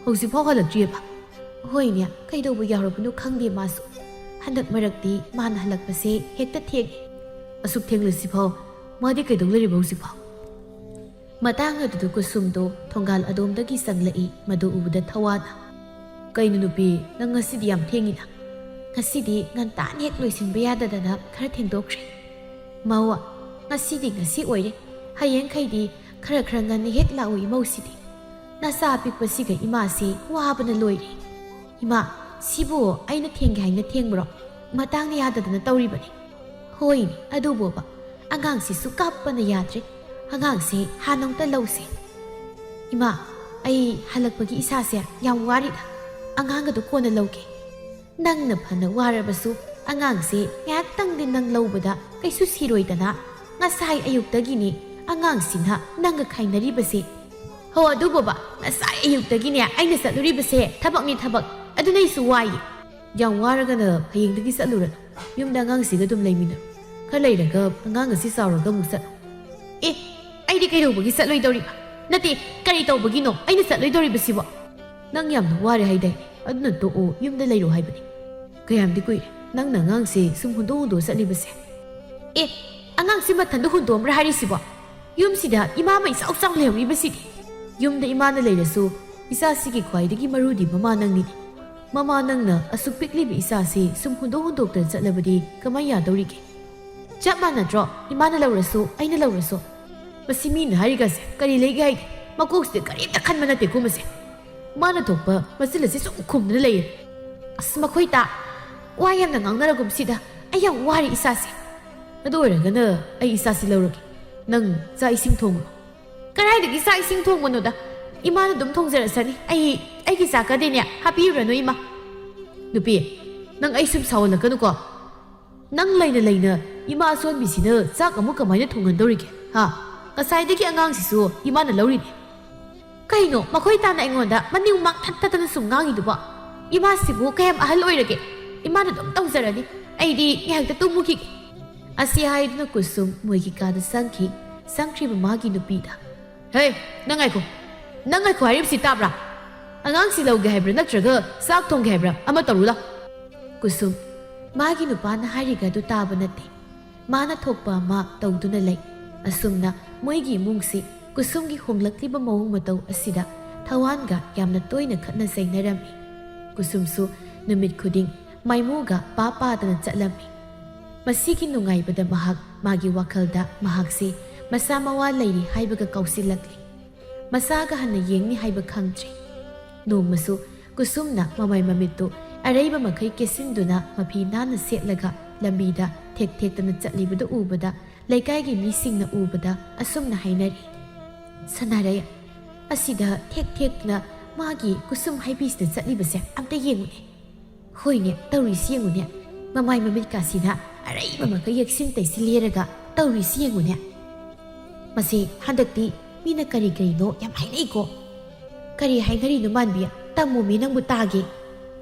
ꯍꯧꯖꯤꯛꯐꯥꯎ ꯍꯜꯂꯛꯇ꯭ꯔꯤꯑꯕ?" "ꯍꯣꯏꯅꯦ, ꯀꯩꯗꯧꯕ ꯌꯥꯎꯔꯕꯅꯣ ꯈꯪꯗꯦ ꯃꯥꯁꯨ꯫ ꯍꯟꯗꯛ ꯃꯔꯛꯇꯤ ꯃꯥꯅ ꯍꯜꯂꯛꯄꯁꯦ ꯍꯦꯛꯇ ꯊꯦꯡꯉꯦ꯫" "ꯑꯁꯨꯛ ꯊꯦꯡꯂꯁꯤꯐꯥꯎ ꯃꯥꯗꯤ ꯀꯩꯗꯧ ꯂꯩꯔꯤꯕ ꯍꯧꯖꯤꯛꯐꯥꯎ?" ꯃꯇꯥꯡ ꯑꯗꯨꯗ ꯀꯨꯁꯨꯝꯗꯣ ꯊꯣꯡꯒꯥꯜ ꯑꯗꯣꯝꯗꯒꯤ ꯆꯪꯂꯛꯏ꯫ ꯃꯗꯨ ꯎꯕꯗ ꯊꯋꯥꯟꯅ, "ꯀꯩꯅꯣ ꯅꯨꯄꯤ, ꯅꯪ ꯉꯁꯤꯗꯤ ꯌꯥꯝ ꯊꯦꯡꯉꯤꯅ?" "ꯉꯁꯤꯗꯤ ꯉꯟꯇꯥꯅ ꯍꯦꯛ ꯂꯣꯏꯁꯤꯟꯕ ꯌꯥꯗꯗꯅ ꯈꯔ ꯊꯦꯡꯗꯣꯛꯈ꯭ꯔꯦ꯫" "ꯃꯧ, ꯉꯁꯤꯗꯤ ꯉꯁꯤ ꯑꯣꯏꯔꯦ꯫ ꯍꯌꯦꯡꯈꯩꯗꯤ ꯈꯔ ꯈꯔ ꯉꯟꯅ ꯍꯦꯛ ꯂꯥꯛꯎ ꯏꯃꯧꯁꯤꯗꯤ꯫ ꯅꯆꯥ ꯑꯄꯤꯛꯄꯁꯤꯒ ꯏꯃꯥꯁꯤ ꯋꯥꯕꯅ ꯂꯣꯏꯔꯦ꯫" "ꯏꯃꯥ, ꯁꯤꯕꯨ ꯑꯩꯅ ꯊꯦꯡꯒꯦ ꯍꯥꯏꯅ ꯊꯦꯡꯕ꯭ꯔꯣ? ꯃꯇꯥꯡꯅ ꯌꯥꯗꯗꯅ ꯇꯧꯔꯤꯕꯅꯤ꯫" "ꯍꯣꯏꯅꯦ, ꯑꯗꯨꯕꯣꯕ ꯑꯉꯥꯡꯁꯤꯁꯨ ꯀꯥꯞꯄꯅ ꯌꯥꯗ꯭ꯔꯦ꯫ ꯑꯉꯥꯡꯁꯦ ꯍꯥꯟꯅ ꯑꯃꯨꯛꯇ ꯂꯧꯁꯦ꯫ ꯏꯃꯥ, ꯑꯩ ꯍꯜꯂꯛꯄꯒꯤ ꯏꯁꯥꯁꯦ ꯌꯥꯝ ꯋꯥꯔꯤꯗ꯫ ꯑꯉꯥꯡ ꯑꯗꯨ ꯀꯣꯟꯅ ꯂꯧꯒꯦ꯫ ꯅꯪꯅ ꯐꯅ ꯋꯥꯔꯕꯁꯨ ꯑꯉꯥꯡꯁꯦ ꯉꯥꯏꯍꯥꯛꯇꯪꯗꯤ ꯅꯪ ꯂꯧꯕꯗ ꯀꯩꯁꯨ ꯁꯤꯔꯣꯏꯗꯅ? ꯉꯁꯥꯏ ꯑꯌꯨꯛꯇꯒꯤꯅꯦ ꯑꯉꯥꯡꯁꯤꯅ ꯅꯪꯒ ꯈꯥꯏꯅꯔꯤꯕꯁꯦ꯫ ꯍꯣ ꯑꯗꯨꯕꯣꯕ, ꯉꯁꯥꯏ ꯑꯌꯨꯛꯇꯒꯤꯅꯦ ꯑꯩꯅ ꯆꯠꯂꯨꯔꯤꯕꯁꯦ ꯊꯕꯛꯅꯤ ꯊꯕꯛ꯫ ꯑꯗꯨꯅ ꯑꯩꯁꯨ ꯋꯥꯏꯌꯦ꯫ ꯌꯥꯝ ꯋꯥꯔꯒꯅ ꯍꯌꯦꯡꯗꯒꯤ ꯆꯠꯂꯨꯔꯅꯨ꯫ ꯌꯨꯝꯗ ꯑꯉꯥꯡꯁꯤꯒ ꯑꯗꯨꯝ ꯂꯩꯃꯤꯟꯅꯧ꯫ ꯈꯔ ꯂꯩꯔꯒ ꯑꯉꯥꯡ ꯑꯁꯤ ꯆꯥꯎꯔꯒ ꯑꯃꯨꯛ ꯆꯠꯂꯨ꯫ ꯑꯦ, ꯑꯩꯗꯤ ꯀꯩꯗꯧꯕꯒꯤ ꯆꯠꯂꯣꯏꯗꯧꯔꯤꯕ? ꯅꯠꯇꯦ, ꯀꯔꯤ ꯇꯧꯕꯒꯤꯅꯣ ꯑꯩꯅ ꯆꯠꯂꯣꯏꯗꯧꯔꯤꯕꯁꯤꯕꯣ? ꯅꯪ ꯌꯥꯝꯅ ꯋꯥꯔꯦ ꯍꯥꯏꯗꯥꯏ? ꯑꯗꯨꯅ ꯇꯣꯛꯑꯣ, ꯌꯨꯝꯗ ꯂꯩꯔꯣ ꯍꯥꯏꯕꯅꯤ꯫ ꯀꯌꯥꯝꯗꯤ ꯀꯨꯏꯔꯦ ꯅꯪꯅ ꯑꯉꯥꯡꯁꯦ ꯁꯨꯝ ꯍꯨꯟꯗꯣꯛ ꯍꯨꯟꯗꯣꯛ ꯆꯠꯂꯤꯕꯁꯦ? ꯑꯦ, ꯑꯉꯥꯡꯁꯤ ꯃꯊꯟꯗ ꯍꯨꯟꯗꯣꯛꯑꯝꯕ꯭ꯔꯥ ꯍꯥꯏꯔꯤꯁꯤꯕꯣ? ꯌꯨꯝꯁꯤꯗ ꯏꯃꯥ ꯑꯃ ꯏꯆꯥꯎ ꯆꯥꯎ ꯂꯩꯍꯧꯔꯤꯕꯁꯤꯗꯤ꯫ ꯌꯨꯝꯗ ꯏꯃꯥꯅ ꯂꯩꯔꯁꯨ ꯏꯆꯥꯁꯤꯒꯤ ꯈ꯭ꯋꯥꯏꯗꯒꯤ ꯃꯔꯨꯗꯤ ꯃꯃꯥ ꯅꯪꯅꯤꯅꯦ꯫ ꯃꯃꯥ ꯅꯪꯅ ꯑꯁꯨꯛ ꯄꯤꯛꯂꯤꯕ ꯏꯆꯥꯁꯤ ꯁꯨꯝ ꯍꯨꯟꯗꯣꯛ ꯍꯨꯟꯗꯣꯛꯇꯅ ꯆꯠꯂꯕꯗꯤ ꯀꯃꯥꯏ ꯌꯥꯗꯧꯔꯤꯒꯦ? ꯆꯞ ꯃꯥꯟꯅꯗ꯭ꯔꯣ? ꯏꯃꯥꯅ ꯂꯧꯔꯁꯨ, ꯑꯩꯅ ꯂꯧꯔꯁꯨ꯫ ꯃꯁꯤ ꯃꯤꯅ ꯍꯥꯏꯔꯤꯒꯁꯦ ꯀꯔꯤ ꯂꯩꯒꯦ ꯍꯥꯏꯒꯦ? ꯃꯀꯣꯛꯁꯤꯗ ꯀꯔꯤꯝꯇ ꯈꯟꯕ ꯅꯠꯇꯦꯀꯣ ꯃꯁꯦ꯫ ꯃꯥꯅ ꯊꯣꯛꯄ ꯃꯆꯤꯜ ꯑꯁꯤ ꯁꯨꯝ ꯈꯨꯝꯗꯨꯅ ꯂꯩꯌꯦ꯫ ꯑꯁ, ꯃꯈꯣꯏ ꯇꯥ! ꯋꯥ ꯌꯥꯝꯅ ꯉꯥꯡꯅꯔꯒꯨꯝꯁꯤꯗ꯫ ꯑꯩ ꯌꯥꯝ ꯋꯥꯔꯦ ꯏꯁꯥꯁꯦ꯫ ꯑꯗꯨ ꯑꯣꯏꯔꯒꯅ ꯑꯩ ꯏꯆꯥꯁꯤ ꯂꯧꯔꯒꯦ꯫ ꯅꯪ ꯆꯥꯛ ꯏꯁꯤꯡ ꯊꯣꯡꯉꯨꯔꯣ꯫ ꯀꯗꯥꯏꯗꯒꯤ ꯆꯥꯛ ꯏꯁꯤꯡ ꯊꯣꯡꯕꯅꯣꯗ? ꯏꯃꯥꯅ ꯑꯗꯨꯝ ꯊꯣꯡꯖꯔꯁꯅꯤ꯫ ꯑꯩ, ꯑꯩꯒꯤ ꯆꯥꯛꯀꯗꯤꯅꯦ ꯍꯥꯞꯄꯤꯔꯨꯔꯅꯨ, ꯏꯃꯥ꯫ ꯅꯨꯄꯤ, ꯅꯪ ꯑꯩ ꯁꯨꯝ ꯁꯥꯎꯍꯜꯂꯛꯀꯅꯨꯀꯣ꯫ ꯅꯪ ꯂꯩꯅ ꯂꯩꯅ ꯏꯃꯥ ꯑꯁꯣꯟꯕꯤꯁꯤꯅ ꯆꯥꯛ ꯑꯃꯨꯛ ꯀꯃꯥꯏꯅ ꯊꯣꯡꯍꯟꯗꯧꯔꯤꯒꯦ? ꯍꯥ? ꯉꯁꯥꯏꯗꯒꯤ ꯑꯉꯥꯡꯁꯤꯁꯨ ꯏꯃꯥꯅ ꯂꯧꯔꯤꯅꯦ꯫ ꯀꯩꯅꯣ ꯃꯈꯣꯏ ꯇꯥꯅ ꯑꯩꯉꯣꯟꯗ ꯃꯅꯤꯡ ꯃꯥꯡ ꯊꯠ ꯊꯠꯇꯅ ꯁꯨꯝ ꯉꯥꯡꯉꯤꯗꯨꯕꯣ? ꯏꯃꯥꯁꯤꯕꯨ ꯀꯌꯥꯝ ꯑꯍꯜ ꯑꯣꯏꯔꯒꯦ? ꯏꯃꯥꯅ ꯑꯗꯨꯝ ꯇꯧꯖꯔꯅꯤ꯫ ꯑꯩꯗꯤ ꯉꯥꯏꯍꯥꯛꯇ ꯇꯨꯝꯃꯨꯈꯤꯒꯦ꯫ ꯑꯁꯤ ꯍꯥꯏꯗꯨꯅ ꯀꯨꯁꯨꯝ ꯃꯣꯏꯒꯤ ꯀꯥꯗ ꯆꯪꯈꯤ꯫ ꯆꯪꯈ꯭ꯔꯤꯕ ꯃꯥꯒꯤ ꯅꯨꯄꯤꯗ, "ꯍꯦ, ꯅꯪ ꯉꯥꯏꯈꯣ꯫ ꯅꯪ ꯉꯥꯏꯈꯣ ꯍꯥꯏꯔꯤꯕꯁꯤ ꯇꯥꯕ꯭ꯔꯥ? ꯑꯉꯥꯡꯁꯤ ꯂꯧꯒꯦ ꯍꯥꯏꯕ꯭ꯔꯥ ꯅꯠꯇ꯭ꯔꯒ ꯆꯥꯛ ꯊꯣꯡꯒꯦ ꯍꯥꯏꯕ꯭ꯔꯥ? ꯑꯃ ꯇꯧꯔꯨ ꯂꯥꯎ꯫" ꯀꯨꯁꯨꯝ, ꯃꯥꯒꯤ ꯅꯨꯄꯥꯅ ꯍꯥꯏꯔꯤꯒ ꯑꯗꯨ ꯇꯥꯕ ꯅꯠꯇꯦ꯫ ꯃꯥꯅ ꯊꯣꯛꯄ ꯑꯃ ꯇꯧꯗꯨꯅ ꯂꯩ꯫ ꯑꯁꯨꯝꯅ ꯃꯣꯏꯒꯤ ꯏꯃꯨꯡꯁꯤ ꯀꯨꯁꯨꯝꯒꯤ ꯍꯣꯡꯂꯛꯂꯤꯕ ꯃꯑꯣꯡ ꯃꯇꯧ ꯑꯁꯤꯗ ꯊꯋꯥꯟꯒ ꯌꯥꯝꯅ ꯇꯣꯏꯅ ꯈꯠꯅ ꯆꯩꯅꯔꯝꯃꯤ꯫ ꯀꯨꯁꯨꯝꯁꯨ ꯅꯨꯃꯤꯠ ꯈꯨꯗꯤꯡ ꯃꯥꯏꯃꯨꯒ ꯄꯥ ꯄꯥꯗꯅ ꯆꯠꯂꯝꯃꯤ꯫ ꯃꯁꯤꯒꯤ ꯅꯨꯡꯉꯥꯏꯕꯗ ꯃꯍꯥꯛ ꯃꯥꯒꯤ ꯋꯥꯈꯜꯗ ꯃꯍꯥꯛꯁꯤ ꯃꯁꯥ ꯃꯋꯥ ꯂꯩꯔꯤ ꯍꯥꯏꯕꯒ ꯀꯥꯎꯁꯤꯜꯂꯛꯂꯤ꯫ ꯃꯁꯥꯒ ꯍꯟꯅ ꯌꯦꯡꯅꯤ ꯍꯥꯏꯕ ꯈꯪꯗ꯭ꯔꯦ꯫ ꯅꯣꯡꯃꯁꯨ ꯀꯨꯁꯨꯝꯅ ꯃꯃꯥꯏ ꯃꯃꯤꯠꯇꯨ ꯑꯔꯩꯕ ꯃꯈꯩ ꯀꯦꯁꯤꯟꯗꯨꯅ ꯃꯐꯤ ꯅꯥꯟꯅ ꯁꯦꯠꯂꯒ ꯂꯝꯕꯤꯗ ꯊꯦꯛ ꯊꯦꯛꯇꯅ ꯆꯠꯂꯤꯕꯗꯨ ꯎꯕꯗ ꯂꯩꯀꯥꯏꯒꯤ ꯃꯤꯁꯤꯡꯅ ꯎꯕꯗ ꯑꯁꯨꯝꯅ ꯍꯥꯏꯅꯔꯤ, "ꯁꯅꯥꯔꯩ, ꯑꯁꯤꯗ ꯊꯦꯛ ꯊꯦꯛꯇꯨꯅ ꯃꯥꯒꯤ ꯀꯨꯁꯨꯝ ꯍꯥꯏꯕꯤꯁꯤꯗ ꯆꯠꯂꯤꯕꯁꯦ ꯑꯝꯇ ꯌꯦꯡꯉꯨꯅꯦ꯫ ꯍꯣꯏꯅꯦ, ꯇꯧꯔꯤꯁꯤ ꯌꯦꯡꯉꯨꯅꯦ꯫ ꯃꯃꯥꯏ ꯃꯃꯤꯠꯀꯥꯁꯤꯅ ꯑꯔꯩꯕ ꯃꯈꯩ ꯌꯦꯛꯁꯤꯟ ꯇꯩꯁꯤꯜꯂꯦꯔꯒ ꯇꯧꯔꯤꯁꯤ ꯌꯦꯡꯉꯨꯅꯦ꯫ ꯃꯁꯤ ꯍꯟꯗꯛꯇꯤ ꯃꯤꯅ ꯀꯔꯤ ꯀꯔꯤꯅꯣ ꯌꯥꯝ ꯍꯥꯏꯅꯩꯀꯣ꯫ ꯀꯔꯤ ꯍꯥꯏꯅꯔꯤꯅꯣ ꯃꯥꯟꯕꯤ? ꯇꯝꯃꯣꯃꯤ, ꯅꯪꯕꯨ ꯇꯥꯒꯦ꯫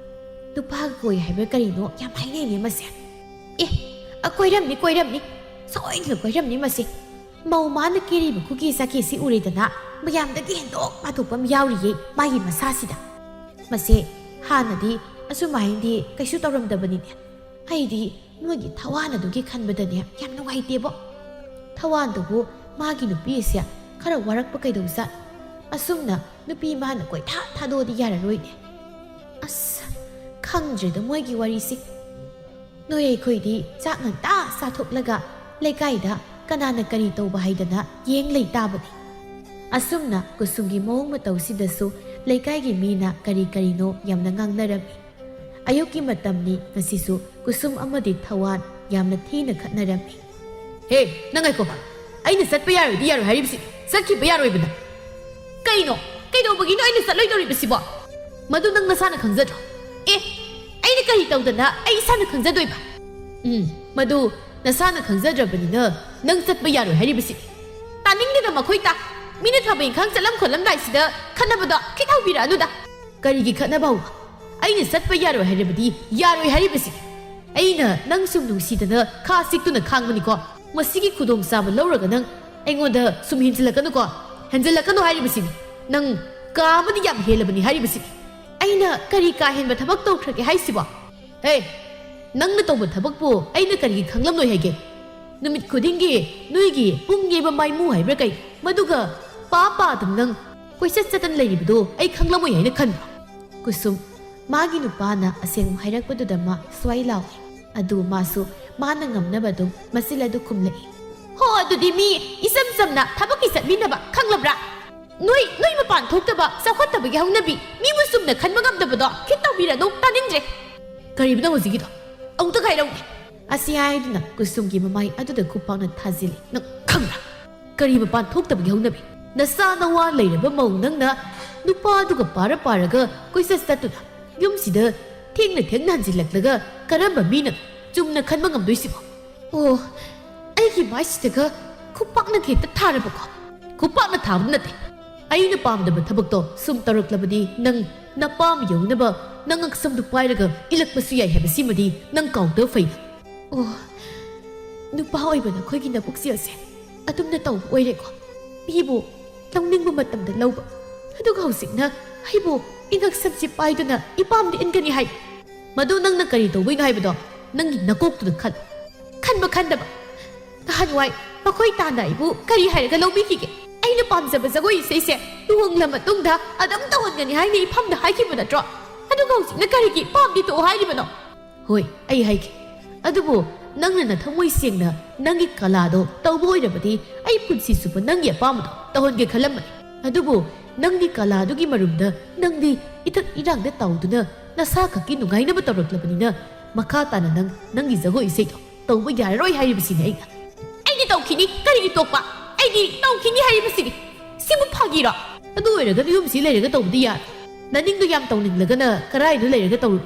ꯅꯨꯄꯥꯒ ꯀꯣꯏ ꯍꯥꯏꯕ꯭ꯔꯥ ꯀꯔꯤꯅꯣ ꯌꯥꯝ ꯍꯥꯏꯅꯩꯅꯦ ꯃꯁꯦ꯫ ꯑꯦ, ꯑ, ꯀꯣꯏꯔꯝꯅꯤ, ꯀꯣꯏꯔꯝꯅꯤ꯫ ꯁꯣꯏꯗꯅ ꯀꯣꯏꯔꯝꯅꯤ ꯃꯁꯦ꯫ ꯃꯧ ꯃꯥꯅ ꯀꯦꯔꯤꯕ ꯈꯨꯀꯦ ꯆꯥꯀꯦꯁꯤ ꯎꯔꯦꯗꯅ, ꯃꯌꯥꯝꯗꯒꯤ ꯍꯦꯟꯗꯣꯛ ꯄꯥꯊꯣꯛꯄ ꯑꯃ ꯌꯥꯎꯔꯤꯌꯦ ꯃꯥꯒꯤ ꯃꯁꯥꯁꯤꯗ꯫ ꯃꯁꯦ ꯍꯥꯟꯅꯗꯤ ꯑꯁꯨꯃꯥꯏꯅꯗꯤ ꯀꯩꯁꯨ ꯇꯧꯔꯝꯗꯕꯅꯤꯅꯦ꯫ ꯑꯩꯗꯤ ꯅꯣꯏꯒꯤ ꯊꯋꯥꯟ ꯑꯗꯨꯒꯤ ꯈꯟꯕꯗꯅꯦ ꯌꯥꯝ ꯅꯨꯡꯉꯥꯏꯇꯦꯕꯣ꯫ ꯊꯋꯥꯟꯗꯨꯕꯨ ꯃꯥꯒꯤ ꯅꯨꯄꯤ ꯑꯁꯦ ꯈꯔ ꯋꯥꯔꯛꯄ ꯀꯩꯗꯧꯖꯥꯠ? ꯑꯁꯨꯝꯅ ꯅꯨꯄꯤ ꯃꯥꯅ ꯀꯣꯏꯊꯥ ꯊꯥꯗꯣꯛꯑꯗꯤ ꯌꯥꯔꯔꯣꯏꯅꯦ꯫ ꯑꯁ, ꯈꯪꯗ꯭ꯔꯦꯗ ꯃꯣꯏꯒꯤ ꯋꯥꯔꯤꯁꯤ꯫ ꯅꯣꯏ ꯑꯩꯈꯣꯏꯗꯤ ꯆꯥꯛ ꯉꯟꯇꯥ ꯆꯥꯊꯣꯛꯂꯒ ꯂꯩꯀꯥꯏꯗ ꯀꯅꯥꯅ ꯀꯔꯤ ꯇꯧꯕ ꯍꯥꯏꯗꯅ ꯌꯦꯡ ꯂꯩ ꯇꯥꯕꯅꯤ꯫ ꯑꯁꯨꯝꯅ ꯀꯨꯁꯨꯝꯒꯤ ꯃꯑꯣꯡ ꯃꯇꯧꯁꯤꯗꯁꯨ ꯂꯩꯀꯥꯏꯒꯤ ꯃꯤꯅ ꯀꯔꯤ ꯀꯔꯤꯅꯣ ꯌꯥꯝꯅ ꯉꯥꯡꯅꯔꯝꯃꯤ꯫ ꯑꯌꯨꯛꯀꯤ ꯃꯇꯝꯅꯤ ꯉꯁꯤꯁꯨ꯫ ꯀꯨꯁꯨꯝ ꯑꯃꯗꯤ ꯊꯋꯥꯟ ꯌꯥꯝꯅ ꯊꯤꯅ ꯈꯠꯅꯔꯝꯃꯤ꯫ "ꯍꯦ, ꯅꯪ ꯉꯥꯏꯈꯣ꯫ ꯑꯩꯅ ꯆꯠꯄ ꯌꯥꯔꯣꯏꯗꯤ ꯌꯥꯔꯣꯏ ꯍꯥꯏꯔꯤꯕꯁꯤ꯫ ꯆꯠꯈꯤꯕ ꯌꯥꯔꯣꯏꯕꯅ꯫ ꯀꯩꯅꯣ? ꯀꯩꯗꯧꯕꯒꯤꯅꯣ ꯑꯩꯅ ꯆꯠꯂꯣꯏꯗꯧꯔꯤꯕꯁꯤꯕꯣ? ꯃꯗꯨ ꯅꯪ ꯅꯁꯥꯅ ꯈꯪꯖꯗ꯭ꯔꯣ?" "ꯑꯦ, ꯑꯩꯅ ꯀꯔꯤ ꯇꯧꯗꯅ ꯑꯩ ꯏꯁꯥꯅ ꯈꯪꯖꯗꯣꯏꯕ?" "ꯎꯝ, ꯃꯗꯨ ꯅꯁꯥꯅ ꯈꯪꯖꯗ꯭ꯔꯕꯅꯤꯅ ꯅꯪ ꯆꯠꯄ ꯌꯥꯔꯣꯏ ꯍꯥꯏꯔꯤꯕꯁꯤ꯫ ꯇꯥꯅꯤꯡꯗꯦꯗ ꯃꯈꯣꯏ ꯇꯥ꯫ ꯃꯤꯅ ꯊꯕꯛ ꯏꯪꯈꯥꯡ ꯆꯠꯂꯝ ꯈꯣꯠꯂꯝꯗꯥꯏꯁꯤꯗ ꯈꯠꯅꯕꯗꯣ ꯈꯤꯠ ꯍꯧꯕꯤꯔꯛꯑꯅꯨꯗ꯫" "ꯀꯔꯤꯒꯤ ꯈꯠꯅꯕ ꯍꯧꯕ? ꯑꯩꯅ ꯆꯠꯄ ꯌꯥꯔꯣꯏ ꯍꯥꯏꯔꯕꯗꯤ ꯌꯥꯔꯣꯏ ꯍꯥꯏꯔꯤꯕꯁꯤ꯫ ꯑꯩꯅ ꯅꯪ ꯁꯨꯝ ꯅꯨꯡꯁꯤꯗꯅ ꯈꯥ ꯆꯤꯛꯇꯨꯅ ꯈꯥꯡꯕꯅꯤꯀꯣ꯫ ꯃꯁꯤꯒꯤ ꯈꯨꯗꯣꯡꯆꯥꯕ ꯂꯧꯔꯒ ꯅꯪ ꯑꯩꯉꯣꯟꯗ ꯁꯨꯝ ꯍꯦꯟꯖꯤꯜꯂꯛꯀꯅꯨꯀꯣ꯫ ꯍꯦꯟꯖꯤꯜꯂꯛꯀꯅꯨ ꯍꯥꯏꯔꯤꯕꯁꯤꯅꯤ꯫ ꯅꯪ ꯀꯥ ꯑꯃꯗꯤ ꯌꯥꯝ ꯍꯦꯜꯂꯕꯅꯤ ꯍꯥꯏꯔꯤꯕꯁꯤꯅꯤ꯫ ꯑꯩꯅ ꯀꯔꯤ ꯀꯥ ꯍꯦꯟꯕ ꯊꯕꯛ ꯇꯧꯈ꯭ꯔꯒꯦ ꯍꯥꯏꯁꯤꯕꯣ?" "ꯍꯦ, ꯅꯪꯅ ꯇꯧꯕ ꯊꯕꯛꯄꯨ ꯑꯩꯅ ꯀꯔꯤꯒꯤ ꯈꯪꯂꯝꯂꯣꯏ ꯍꯥꯏꯒꯦ? ꯅꯨꯃꯤꯠ ꯈꯨꯗꯤꯡꯒꯤ ꯅꯣꯏꯒꯤ ꯄꯨꯡ ꯌꯩꯕ ꯃꯥꯏꯃꯨ ꯍꯥꯏꯕ꯭ꯔꯥ ꯀꯩ, ꯃꯗꯨꯒ ꯄꯥ ꯄꯥꯗꯨꯅ ꯅꯪ ꯀꯣꯏꯆꯠ ꯆꯠꯇꯅ ꯂꯩꯔꯤꯕꯗꯨ ꯑꯩ ꯈꯪꯂꯝꯃꯣꯏ ꯍꯥꯏꯅ ꯈꯟꯕ꯭ꯔꯣ?" ꯀꯨꯁꯨꯝ, ꯃꯥꯒꯤ ꯅꯨꯄꯥꯅ ꯑꯁꯦꯡꯕ ꯍꯥꯏꯔꯛꯄꯗꯨꯗ ꯃꯥ ꯁ꯭ꯋꯥꯏ ꯂꯥꯎꯏ꯫ ꯑꯗꯨ ꯃꯥꯁꯨ ꯃꯥꯅ ꯉꯝꯅꯕ ꯑꯗꯨꯝ ꯃꯆꯤꯜ ꯑꯗꯨ ꯈꯨꯝꯂꯛꯏ꯫ "ꯍꯣ, ꯑꯗꯨꯗꯤ ꯃꯤ ꯏꯆꯝ ꯆꯝꯅ ꯊꯕꯛꯀꯤ ꯆꯠꯃꯤꯟꯅꯕ ꯈꯪꯂꯕ꯭ꯔꯥ? ꯅꯣꯏ, ꯅꯣꯏ ꯃꯄꯥꯟ ꯊꯣꯛꯇꯕ, ꯆꯥꯎꯈꯠꯇꯕꯒꯤ ꯍꯧꯅꯕꯤ, ꯃꯤꯕꯨ ꯆꯨꯝꯅ ꯈꯟꯕ ꯉꯝꯗꯕꯗꯣ ꯈꯤꯠ ꯇꯧꯕꯤꯔꯅꯨ, ꯇꯥꯅꯤꯡꯗ꯭ꯔꯦ꯫" "ꯀꯔꯤꯕꯅꯣ ꯍꯧꯖꯤꯛꯀꯤꯗꯣ? ꯑꯃꯨꯛꯇ ꯍꯥꯏꯔꯛꯎꯅꯦ꯫" ꯑꯁꯤ ꯍꯥꯏꯗꯨꯅ ꯀꯨꯁꯨꯝꯒꯤ ꯃꯃꯥꯏ ꯑꯗꯨꯗ ꯈꯨꯄꯥꯛꯅ ꯊꯥꯖꯤꯜꯂꯤ꯫ "ꯅꯪ ꯈꯪꯕ꯭ꯔꯥ? ꯀꯔꯤ ꯃꯄꯥꯟ ꯊꯣꯛꯇꯕꯒꯤ ꯍꯧꯅꯕꯤ? ꯅꯆꯥ ꯅꯋꯥ ꯂꯩꯔꯕ ꯃꯧ ꯅꯪꯅ ꯅꯨꯄꯥꯗꯨꯒ ꯄꯥꯔ ꯄꯥꯔꯒ ꯀꯣꯏꯆꯠ ꯆꯠꯇꯨꯅ ꯌꯨꯝꯁꯤꯗ ꯊꯦꯡꯅ ꯊꯦꯡꯅ ꯍꯟꯖꯤꯜꯂꯛꯂꯒ ꯀꯔꯝꯕ ꯃꯤꯅ ꯆꯨꯝꯅ ꯈꯟꯕ ꯉꯝꯗꯣꯏꯁꯤꯕꯣ?" "ꯑꯣ, ꯑꯩꯒꯤ ꯃꯥꯏꯁꯤꯗꯒ ꯈꯨꯄꯥꯛꯅ ꯍꯦꯛꯇ ꯊꯥꯔꯕꯀꯣ?" "ꯈꯨꯄꯥꯛꯅ ꯊꯥꯕ ꯅꯠꯇꯦ꯫ ꯑꯩꯅ ꯄꯥꯝꯗꯕ ꯊꯕꯛꯇꯣ ꯁꯨꯝ ꯇꯧꯔꯛꯂꯕꯗꯤ ꯅꯪ ꯅꯄꯥꯝ ꯌꯧꯅꯕ ꯅꯉꯛꯁꯝꯗꯨ ꯄꯥꯏꯔꯒ ꯏꯜꯂꯛꯄꯁꯨ ꯌꯥꯏ ꯍꯥꯏꯕꯁꯤꯃꯗꯤ ꯅꯪ ꯀꯥꯎꯗꯕ ꯐꯩ꯫" "ꯑꯣ, ꯅꯨꯄꯥ ꯑꯣꯏꯕ ꯅꯈꯣꯏꯒꯤ ꯅꯄꯨꯛꯆꯦꯜꯁꯦ ꯑꯗꯨꯝꯅ ꯇꯧꯕ ꯑꯣꯏꯔꯦꯀꯣ꯫ ꯃꯤꯕꯨ ꯂꯧꯅꯤꯡꯕ ꯃꯇꯝꯗ ꯂꯧꯕ, ꯑꯗꯨꯒ ꯍꯧꯖꯤꯛꯅ ꯑꯩꯕꯨ ꯏꯉꯛꯁꯝꯁꯦ ꯄꯥꯏꯗꯨꯅ ꯏꯄꯥꯝꯗ ꯏꯟꯒꯅꯤ ꯍꯥꯏ꯫ ꯃꯗꯨ ꯅꯪꯅ ꯀꯔꯤ ꯇꯧꯕꯩꯅꯣ ꯍꯥꯏꯕꯗꯣ ꯅꯪꯒꯤ ꯅꯀꯣꯛꯇꯨꯗ ꯈꯜꯂꯨ꯫ ꯈꯟꯕ ꯈꯟꯗꯕ꯫ ꯅꯍꯥꯟꯋꯥꯏ ꯃꯈꯣꯏ ꯇꯥꯅ ꯑꯩꯕꯨ ꯀꯔꯤ ꯍꯥꯏꯔꯒ ꯂꯧꯕꯤꯈꯤꯒꯦ? ꯑꯩꯅ ꯄꯥꯝꯖꯕ ꯖꯒꯣꯏ ꯏꯁꯩꯁꯦ ꯂꯨꯍꯣꯡꯂ ꯃꯇꯨꯡꯗ ꯑꯗꯨꯝ ꯇꯧꯍꯟꯒꯅꯤ ꯍꯥꯏꯅ ꯏꯐꯝꯗ ꯍꯥꯏꯈꯤꯕ ꯅꯠꯇ꯭ꯔꯣ? ꯑꯗꯨꯒ ꯍꯧꯖꯤꯛꯅ ꯀꯔꯤꯒꯤ ꯏꯄꯥꯝꯗꯤ ꯇꯣꯛꯑꯣ ꯍꯥꯏꯔꯤꯕꯅꯣ?" "ꯍꯣꯏ, ꯑꯩ ꯍꯥꯏꯒꯦ꯫ ꯑꯗꯨꯕꯨ ꯅꯪꯅ ꯅꯊꯃꯣꯏ ꯁꯦꯡꯅ ꯅꯪꯒꯤ ꯀꯂꯥꯗꯣ ꯇꯧꯕ ꯑꯣꯏꯔꯕꯗꯤ ꯑꯩ ꯄꯨꯟꯁꯤ ꯆꯨꯞꯄ ꯅꯪꯒꯤ ꯑꯄꯥꯝꯕꯗꯣ ꯇꯧꯍꯟꯒꯦ ꯈꯜꯂꯝꯕꯅꯤ꯫ ꯑꯗꯨꯕꯨ ꯅꯪꯒꯤ ꯀꯂꯥꯗꯨꯒꯤ ꯃꯔꯨꯝꯗ ꯅꯪꯗꯤ ꯏꯊꯛ ꯏꯔꯥꯡꯗ ꯇꯥꯎꯗꯨꯅ ꯅꯁꯥ ꯈꯛꯀꯤ ꯅꯨꯡꯉꯥꯏꯅꯕ ꯇꯧꯔꯛꯂꯕꯅꯤꯅ ꯃꯈꯥ ꯇꯥꯅ ꯅꯪ ꯅꯪꯒꯤ ꯖꯒꯣꯏ ꯏꯁꯩꯗꯣ ꯇꯧꯕ ꯌꯥꯔꯔꯣꯏ ꯍꯥꯏꯔꯤꯕꯁꯤꯅꯤ ꯑꯩꯅ꯫" "ꯑꯩꯗꯤ ꯇꯧꯈꯤꯅꯤ, ꯀꯔꯤꯒꯤ ꯇꯣꯛꯄ? ꯑꯩꯗꯤ ꯇꯧꯈꯤꯅꯤ ꯍꯥꯏꯔꯤꯕꯁꯤꯅꯤ꯫ ꯁꯤꯕꯨ ꯐꯥꯒꯤꯔꯣ?" "ꯑꯗꯨ ꯑꯣꯏꯔꯒꯅ ꯌꯨꯝꯁꯤ ꯂꯩꯔꯒ ꯇꯧꯕꯗꯤ ꯌꯥꯔꯣꯏ꯫ ꯅꯅꯤꯡꯗꯣ ꯌꯥꯝ ꯇꯧꯅꯤꯡꯂꯒꯅ ꯀꯔꯥꯏꯗ ꯂꯩꯔꯒ ꯇꯧꯔꯨ꯫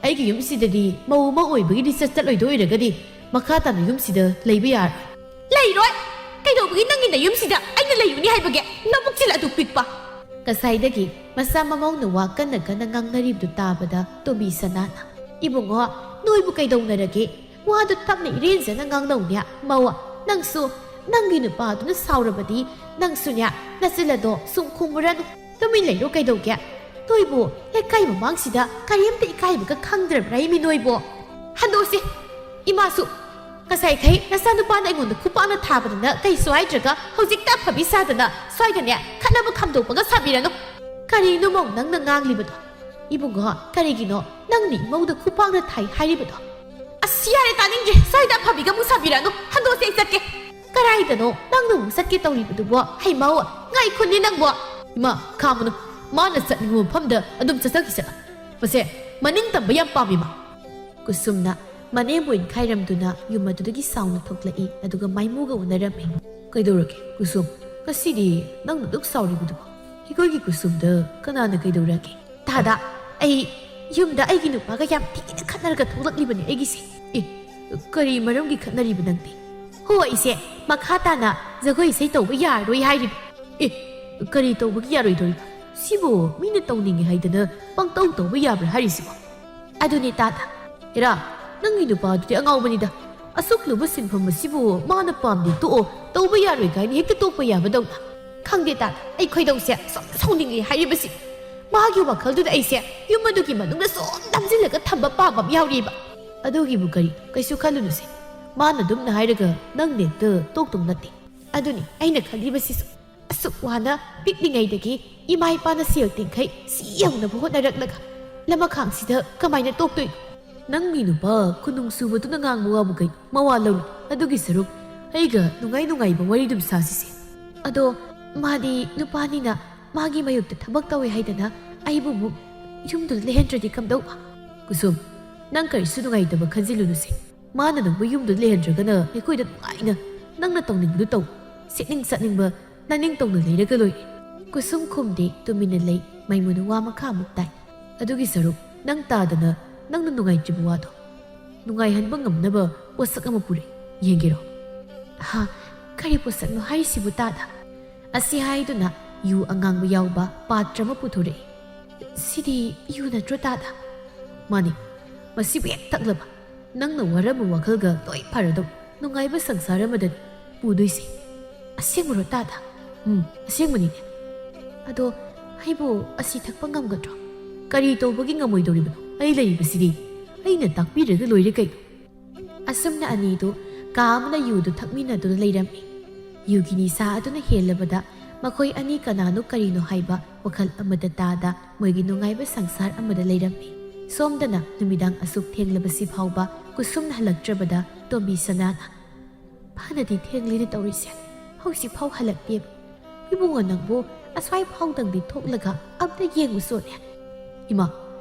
ꯑꯩꯒꯤ ꯌꯨꯝꯁꯤꯗꯗꯤ ꯃꯧ ꯑꯃ ꯑꯣꯏꯕꯒꯤ ꯂꯤꯆꯠ ꯆꯠꯂꯣꯏꯗ ꯑꯣꯏꯔꯒꯗꯤ ꯃꯈꯥ ꯇꯥꯅ ꯌꯨꯝꯁꯤꯗ ꯂꯩꯕ ꯌꯥꯔꯣꯏ꯫" "ꯂꯩꯔꯣꯏ꯫ ꯀꯩꯗꯧꯕꯒꯤ ꯅꯪꯒꯤ ꯅꯌꯨꯝꯁꯤꯗ ꯑꯩꯅ ꯂꯩꯔꯨꯅꯤ ꯍꯥꯏꯕꯒꯦ? ꯅꯕꯨꯛꯁꯤꯜ ꯑꯗꯨ ꯄꯤꯛꯄ!" ꯉꯁꯥꯏꯗꯒꯤ ꯃꯆꯥ ꯃꯃꯧꯅ ꯋꯥ ꯀꯟꯅ ꯀꯟꯅ ꯉꯥꯡꯅꯔꯤꯕꯗꯨ ꯇꯥꯕꯗ ꯇꯣꯝꯕꯤ ꯁꯅꯥꯅ, "ꯏꯕꯨꯡꯉꯣ, ꯅꯣꯏꯕꯨ ꯀꯩꯗꯧꯅꯔꯒꯦ? ꯋꯥꯗꯨ ꯇꯞꯅ ꯏꯔꯦꯟꯖꯅ ꯉꯥꯡꯅꯧꯅꯦ꯫ ꯃꯧ, ꯅꯪꯁꯨ ꯅꯪꯒꯤ ꯅꯨꯄꯥꯗꯨꯅ ꯁꯥꯎꯔꯕꯗꯤ ꯅꯪꯁꯨꯅꯦ ꯅꯆꯤꯜ ꯑꯗꯣ ꯁꯨꯝ ꯈꯨꯝꯃꯨꯔꯅꯨ꯫ ꯇꯨꯃꯤꯟ ꯂꯩꯔꯣ ꯀꯩꯗꯧꯒꯦ? ꯅꯣꯏꯕꯨ ꯂꯩꯀꯥꯏ ꯃꯃꯥꯡꯁꯤꯗ ꯀꯔꯤꯝꯇ ꯏꯀꯥꯏꯕꯒ ꯈꯪꯗ꯭ꯔꯕ꯭ꯔꯥ ꯏꯃꯤ ꯅꯣꯏꯕꯨ?" "ꯍꯟꯗꯣꯛꯁꯤ ꯏꯃꯥꯁꯨ꯫ ꯉꯁꯥꯏꯈꯩ ꯅꯆꯥꯅꯨꯄꯥꯅ ꯑꯩꯉꯣꯟꯗ ꯈꯨꯄꯥꯛꯅ ꯊꯥꯕꯗꯨꯅ ꯀꯩꯁꯨ ꯍꯥꯏꯗ꯭ꯔꯒ ꯍꯧꯖꯤꯛꯇ ꯑꯐꯕꯤ ꯁꯥꯗꯅ ꯁ꯭ꯋꯥꯏꯗꯅꯦ ꯈꯠꯅꯕ ꯈꯥꯝꯗꯣꯛꯄꯒ ꯁꯥꯕꯤꯔꯅꯨ꯫ ꯀꯔꯤꯅꯣ ꯃꯧ ꯅꯪꯅ ꯉꯥꯡꯂꯤꯕꯗꯣ? ꯏꯕꯨꯡꯉꯣ, ꯀꯔꯤꯒꯤꯅꯣ ꯅꯪꯅ ꯏꯃꯧꯗ ꯈꯨꯄꯥꯛꯅ ꯊꯥꯏ ꯍꯥꯏꯔꯤꯕꯗꯣ?" "ꯑꯁ, ꯌꯥꯔꯦ, ꯇꯥꯅꯤꯡꯗ꯭ꯔꯦ꯫ ꯁ꯭ꯋꯥꯏꯗ ꯑꯐꯕꯤꯒ ꯑꯃꯨꯛ ꯁꯥꯕꯤꯔꯛꯑꯅꯨ꯫ ꯍꯟꯗꯣꯛꯑꯁꯦ, ꯑꯩ ꯆꯠꯀꯦ꯫" "ꯀꯗꯥꯏꯗꯅꯣ ꯅꯪꯅ ꯑꯃꯨꯛ ꯆꯠꯀꯦ ꯇꯧꯔꯤꯕꯗꯨꯕꯣ? ꯍꯩ ꯃꯧ, ꯉꯥꯏꯈꯣꯅꯦ ꯅꯪꯕꯣ!" "ꯏꯃꯥ, ꯈꯥꯝꯃꯨꯅꯨ꯫ ꯃꯥꯅ ꯆꯠꯅꯤꯡꯕ ꯃꯐꯝꯗ ꯑꯗꯨꯝ ꯆꯠꯆꯈꯤꯁꯅꯨ꯫ ꯃꯁꯦ ꯃꯅꯤꯡ ꯇꯝꯕ ꯌꯥꯝ ꯄꯥꯝꯃꯤ ꯃꯥ꯫" ꯀꯨꯁꯨꯝꯅ ꯃꯅꯦꯝꯕꯣꯏ ꯈꯥꯏꯔꯝꯗꯨꯅ ꯌꯨꯝ ꯑꯗꯨꯗꯒꯤ ꯁꯥꯎꯅ ꯊꯣꯛꯂꯛꯏ, ꯑꯗꯨꯒ ꯃꯥꯏꯃꯨꯒ ꯎꯅꯔꯝꯃꯤ꯫ "ꯀꯩꯗꯧꯔꯒꯦ ꯀꯨꯁꯨꯝ? ꯉꯁꯤꯗꯤ ꯅꯪꯅ ꯑꯗꯨꯛ ꯁꯥꯎꯔꯤꯕꯗꯨꯕꯣ? ꯑꯩꯈꯣꯏꯒꯤ ꯀꯨꯁꯨꯝꯗ ꯀꯅꯥꯅ ꯀꯩꯗꯧꯔꯒꯦ?" "ꯇꯥꯗ, ꯑꯩ ꯌꯨꯝꯗ ꯑꯩꯒꯤ ꯅꯨꯄꯥꯒ ꯌꯥꯝ ꯊꯤꯅ ꯈꯠꯅꯔꯒ ꯊꯣꯛꯂꯛꯂꯤꯕꯅꯦ ꯑꯩꯒꯤꯁꯦ꯫" "ꯑꯦ, ꯀꯔꯤ ꯃꯔꯝꯒꯤ ꯈꯠꯅꯔꯤꯕ ꯅꯪꯗꯤ?" "ꯍꯣ, ꯑꯩꯁꯦ ꯃꯈꯥ ꯇꯥꯅ ꯖꯒꯣꯏ ꯏꯁꯩ ꯇꯧꯕ ꯌꯥꯔꯔꯣꯏ ꯍꯥꯏꯔꯤꯕ꯫" "ꯑꯦ, ꯀꯔꯤ ꯇꯧꯕꯒꯤ ꯌꯥꯔꯣꯏꯗꯧꯔꯤꯕ? ꯁꯤꯕꯨ ꯃꯤꯅ ꯇꯧꯅꯤꯡꯉꯦ ꯍꯥꯏꯗꯅ ꯄꯪꯇꯧ ꯇꯧꯕ ꯌꯥꯕ꯭ꯔꯥ ꯍꯥꯏꯔꯤꯁꯤꯕꯣ?" "ꯑꯗꯨꯅꯤ ꯇꯥꯗ꯫ ꯍꯦꯔꯥ, ꯅꯪꯒꯤ ꯅꯨꯄꯥꯗꯨꯗꯤ ꯑꯉꯥꯎꯕꯅꯤꯗ꯫ ꯑꯁꯨꯛ ꯂꯨꯕ ꯁꯤꯟꯐꯝ ꯑꯁꯤꯕꯨ ꯃꯥꯅ ꯄꯥꯝꯗꯦ ꯇꯣꯛꯑꯣ, ꯇꯧꯕ ꯌꯥꯔꯣꯏ ꯀꯥꯏꯅ ꯍꯦꯛꯇ ꯇꯣꯛꯄ ꯌꯥꯕꯗꯧꯅ꯫ ꯈꯪꯗꯦ ꯇꯥꯗ, ꯑꯩ ꯈꯣꯏꯗꯧꯁꯦ ꯁꯨꯝ ꯁꯥꯎꯅꯤꯡꯉꯦ ꯍꯥꯏꯔꯤꯕꯁꯤ꯫ ꯃꯥꯒꯤ ꯋꯥꯈꯜꯗꯨꯗ ꯑꯩꯁꯦ ꯌꯨꯝ ꯑꯗꯨꯒꯤ ꯃꯅꯨꯡꯗ ꯁꯨꯝ ꯅꯝꯁꯤꯜꯂꯒ ꯊꯝꯕ ꯄꯥꯝꯕ ꯑꯃ ꯌꯥꯎꯔꯤꯕ꯫" "ꯑꯗꯨꯒꯤꯕꯨ ꯀꯔꯤ? ꯀꯩꯁꯨ ꯈꯜꯂꯨꯅꯨꯁꯦ꯫ ꯃꯥꯅ ꯑꯗꯨꯝꯅ ꯍꯥꯏꯔꯒ ꯅꯪ ꯅꯦꯛꯇ ꯇꯣꯛꯇꯧ ꯅꯠꯇꯦ꯫ ꯑꯗꯨꯅꯤ ꯑꯩꯅ ꯈꯜꯂꯤꯕꯁꯤꯁꯨ꯫ ꯑꯁꯨꯛ ꯋꯥꯅ ꯄꯤꯛꯂꯤꯉꯩꯗꯒꯤ ꯏꯃꯥ ꯏꯄꯥꯅ ꯁꯦꯜ ꯇꯤꯡꯈꯩ ꯁꯤ ꯌꯧꯅꯕ ꯍꯣꯠꯅꯔꯛꯂꯒ ꯂꯃꯈꯥꯡꯁꯤꯗ ꯀꯃꯥꯏꯅ ꯇꯣꯛꯇꯣꯏꯅꯣ?" "ꯅꯪꯒꯤ ꯅꯨꯄꯥ ꯈꯨꯅꯨꯡ ꯁꯨꯕꯗꯨꯅ ꯉꯥꯡꯕ ꯋꯥꯕꯨ ꯀꯩꯅꯣ? ꯃꯋꯥ ꯂꯧꯔꯨ꯫ ꯑꯗꯨꯒꯤ ꯁꯔꯨꯛ ꯑꯩꯒ ꯅꯨꯡꯉꯥꯏ ꯅꯨꯡꯉꯥꯏꯕ ꯋꯥꯔꯤꯗꯨꯝ ꯁꯥꯁꯤꯁꯦ꯫" "ꯑꯗꯣ ꯃꯥꯗꯤ ꯅꯨꯄꯥꯅꯤꯅ ꯃꯥꯒꯤ ꯃꯌꯨꯝꯗ ꯊꯕꯛ ꯇꯧꯋꯦ ꯍꯥꯏꯗꯅ ꯑꯩꯕꯨ ꯑꯃꯨꯛ ꯌꯨꯝꯗꯨꯗ ꯂꯩꯍꯟꯗ꯭ꯔꯗꯤ ꯀꯝꯗꯧꯕ?" "ꯀꯨꯁꯨꯝ, ꯅꯪ ꯀꯔꯤꯁꯨ ꯅꯨꯡꯉꯥꯏꯇꯕ ꯈꯟꯖꯤꯜꯂꯨꯅꯨꯁꯦ꯫ ꯃꯥꯅ ꯅꯪꯕꯨ ꯌꯨꯝꯗꯨꯗ ꯂꯩꯍꯟꯗ꯭ꯔꯒꯅ ꯑꯩꯈꯣꯏꯗ ꯅꯨꯡꯉꯥꯏꯅ ꯅꯪꯅ ꯇꯧꯅꯤꯡꯕꯗꯨ ꯇꯧ꯫ ꯁꯦꯠꯅꯤꯡ ꯆꯠꯅꯤꯡꯕ ꯅꯅꯤꯡ ꯇꯧꯅ ꯂꯩꯔꯒ ꯂꯣꯏꯔꯦ꯫" ꯀꯨꯁꯨꯝ ꯈꯨꯝꯗꯦ, ꯇꯨꯃꯤꯟꯅ ꯂꯩ꯫ ꯃꯥꯏꯃꯨꯅ ꯋꯥ ꯃꯈꯥ ꯑꯃꯨꯛ ꯇꯥꯏ꯫ "ꯑꯗꯨꯒꯤ ꯁꯔꯨꯛ ꯅꯪ ꯇꯥꯗꯅ ꯅꯪꯅ ꯅꯨꯡꯉꯥꯏꯇ꯭ꯔꯤꯕ ꯋꯥꯗꯣ ꯅꯨꯡꯉꯥꯏꯍꯟꯕ ꯉꯝꯅꯕ ꯄꯣꯠꯁꯛ ꯑꯃ ꯄꯨꯔꯛꯏ, ꯌꯦꯡꯒꯦꯔꯣ?" "ꯍꯥ, ꯀꯔꯤ ꯄꯣꯠꯁꯛꯅꯣ ꯍꯥꯏꯔꯤꯁꯤꯕꯨ ꯇꯥꯗ?" ꯑꯁꯤ ꯍꯥꯏꯗꯨꯅ ꯌꯨ ꯑꯉꯥꯡꯕ ꯌꯥꯎꯕ ꯄꯥꯇ꯭ꯔ ꯑꯃ ꯄꯨꯊꯣꯔꯛꯏ꯫ "ꯁꯤꯗꯤ ꯌꯨ ꯅꯠꯇ꯭ꯔꯣ ꯇꯥꯗ?" "ꯃꯥꯅꯤ, ꯃꯁꯤꯕꯨ ꯍꯦꯛ ꯊꯛꯂꯕ ꯅꯪꯅ ꯋꯥꯔꯝꯕ ꯋꯥꯈꯜꯒ ꯂꯣꯏ ꯐꯔꯗꯧ꯫ ꯅꯨꯡꯉꯥꯏꯕ ꯁꯪꯁꯥꯔ ꯑꯃꯗꯅꯤ ꯄꯨꯗꯣꯏꯁꯦ꯫" "ꯑꯁꯦꯡꯕꯔꯣ ꯇꯥꯗ?" "ꯎꯝ, ꯑꯁꯦꯡꯕꯅꯤꯅꯦ꯫" "ꯑꯗꯣ ꯑꯩꯕꯨ ꯑꯁꯤ ꯊꯛꯄ ꯉꯝꯒꯗ꯭ꯔꯣ?" "ꯀꯔꯤ ꯇꯧꯕꯒꯤ ꯉꯝꯃꯣꯏꯗꯧꯔꯤꯕꯅꯣ? ꯑꯩ ꯂꯩꯔꯤꯕꯁꯤꯗꯤ꯫ ꯑꯩꯅ ꯇꯥꯛꯄꯤꯔꯒ ꯂꯣꯏꯔꯦ ꯀꯩꯅꯣ꯫" ꯑꯁꯨꯝꯅ ꯑꯅꯤꯗꯨ ꯀꯥ ꯑꯃꯅ ꯌꯨꯗꯨ ꯊꯛꯃꯤꯟꯅꯗꯨꯅ ꯂꯩꯔꯝꯃꯤ꯫ ꯌꯨꯒꯤ ꯅꯤꯁꯥ ꯑꯗꯨꯅ ꯍꯦꯜꯂꯕꯗ ꯃꯈꯣꯏ ꯑꯅꯤ ꯀꯅꯥꯅꯣ ꯀꯔꯤꯅꯣ ꯍꯥꯏꯕ ꯋꯥꯈꯜ ꯑꯃꯠꯇ ꯇꯥꯗ ꯃꯣꯏꯒꯤ ꯅꯨꯡꯉꯥꯏꯕ ꯁꯪꯁꯥꯔ ꯑꯃꯗ ꯂꯩꯔꯝꯃꯤ꯫ ꯁꯣꯝꯗꯅ ꯅꯨꯃꯤꯗꯥꯡ ꯑꯁꯨꯛ ꯊꯦꯡꯂꯕꯁꯤ ꯐꯥꯎꯕ ꯀꯨꯁꯨꯝꯅ ꯍꯜꯂꯛꯇ꯭ꯔꯕꯗ ꯇꯣꯝꯕꯤ ꯁꯅꯥꯅ, "ꯐꯅꯗꯤ ꯊꯦꯡꯂꯤꯅ ꯇꯧꯔꯤꯁꯦ, ꯍꯧꯖꯤꯛ ꯐꯥꯎ ꯍꯜꯂꯛꯇꯦꯕ꯫ ꯏꯕꯨꯡꯉꯣ, ꯅꯪꯕꯨ ꯑꯁ꯭ꯋꯥꯏ ꯐꯥꯎꯗꯪꯗꯤ ꯊꯣꯛꯂꯒ ꯑꯝꯇ ꯌꯦꯡꯉꯨꯁꯣꯅꯦ꯫" "ꯏꯃꯥ,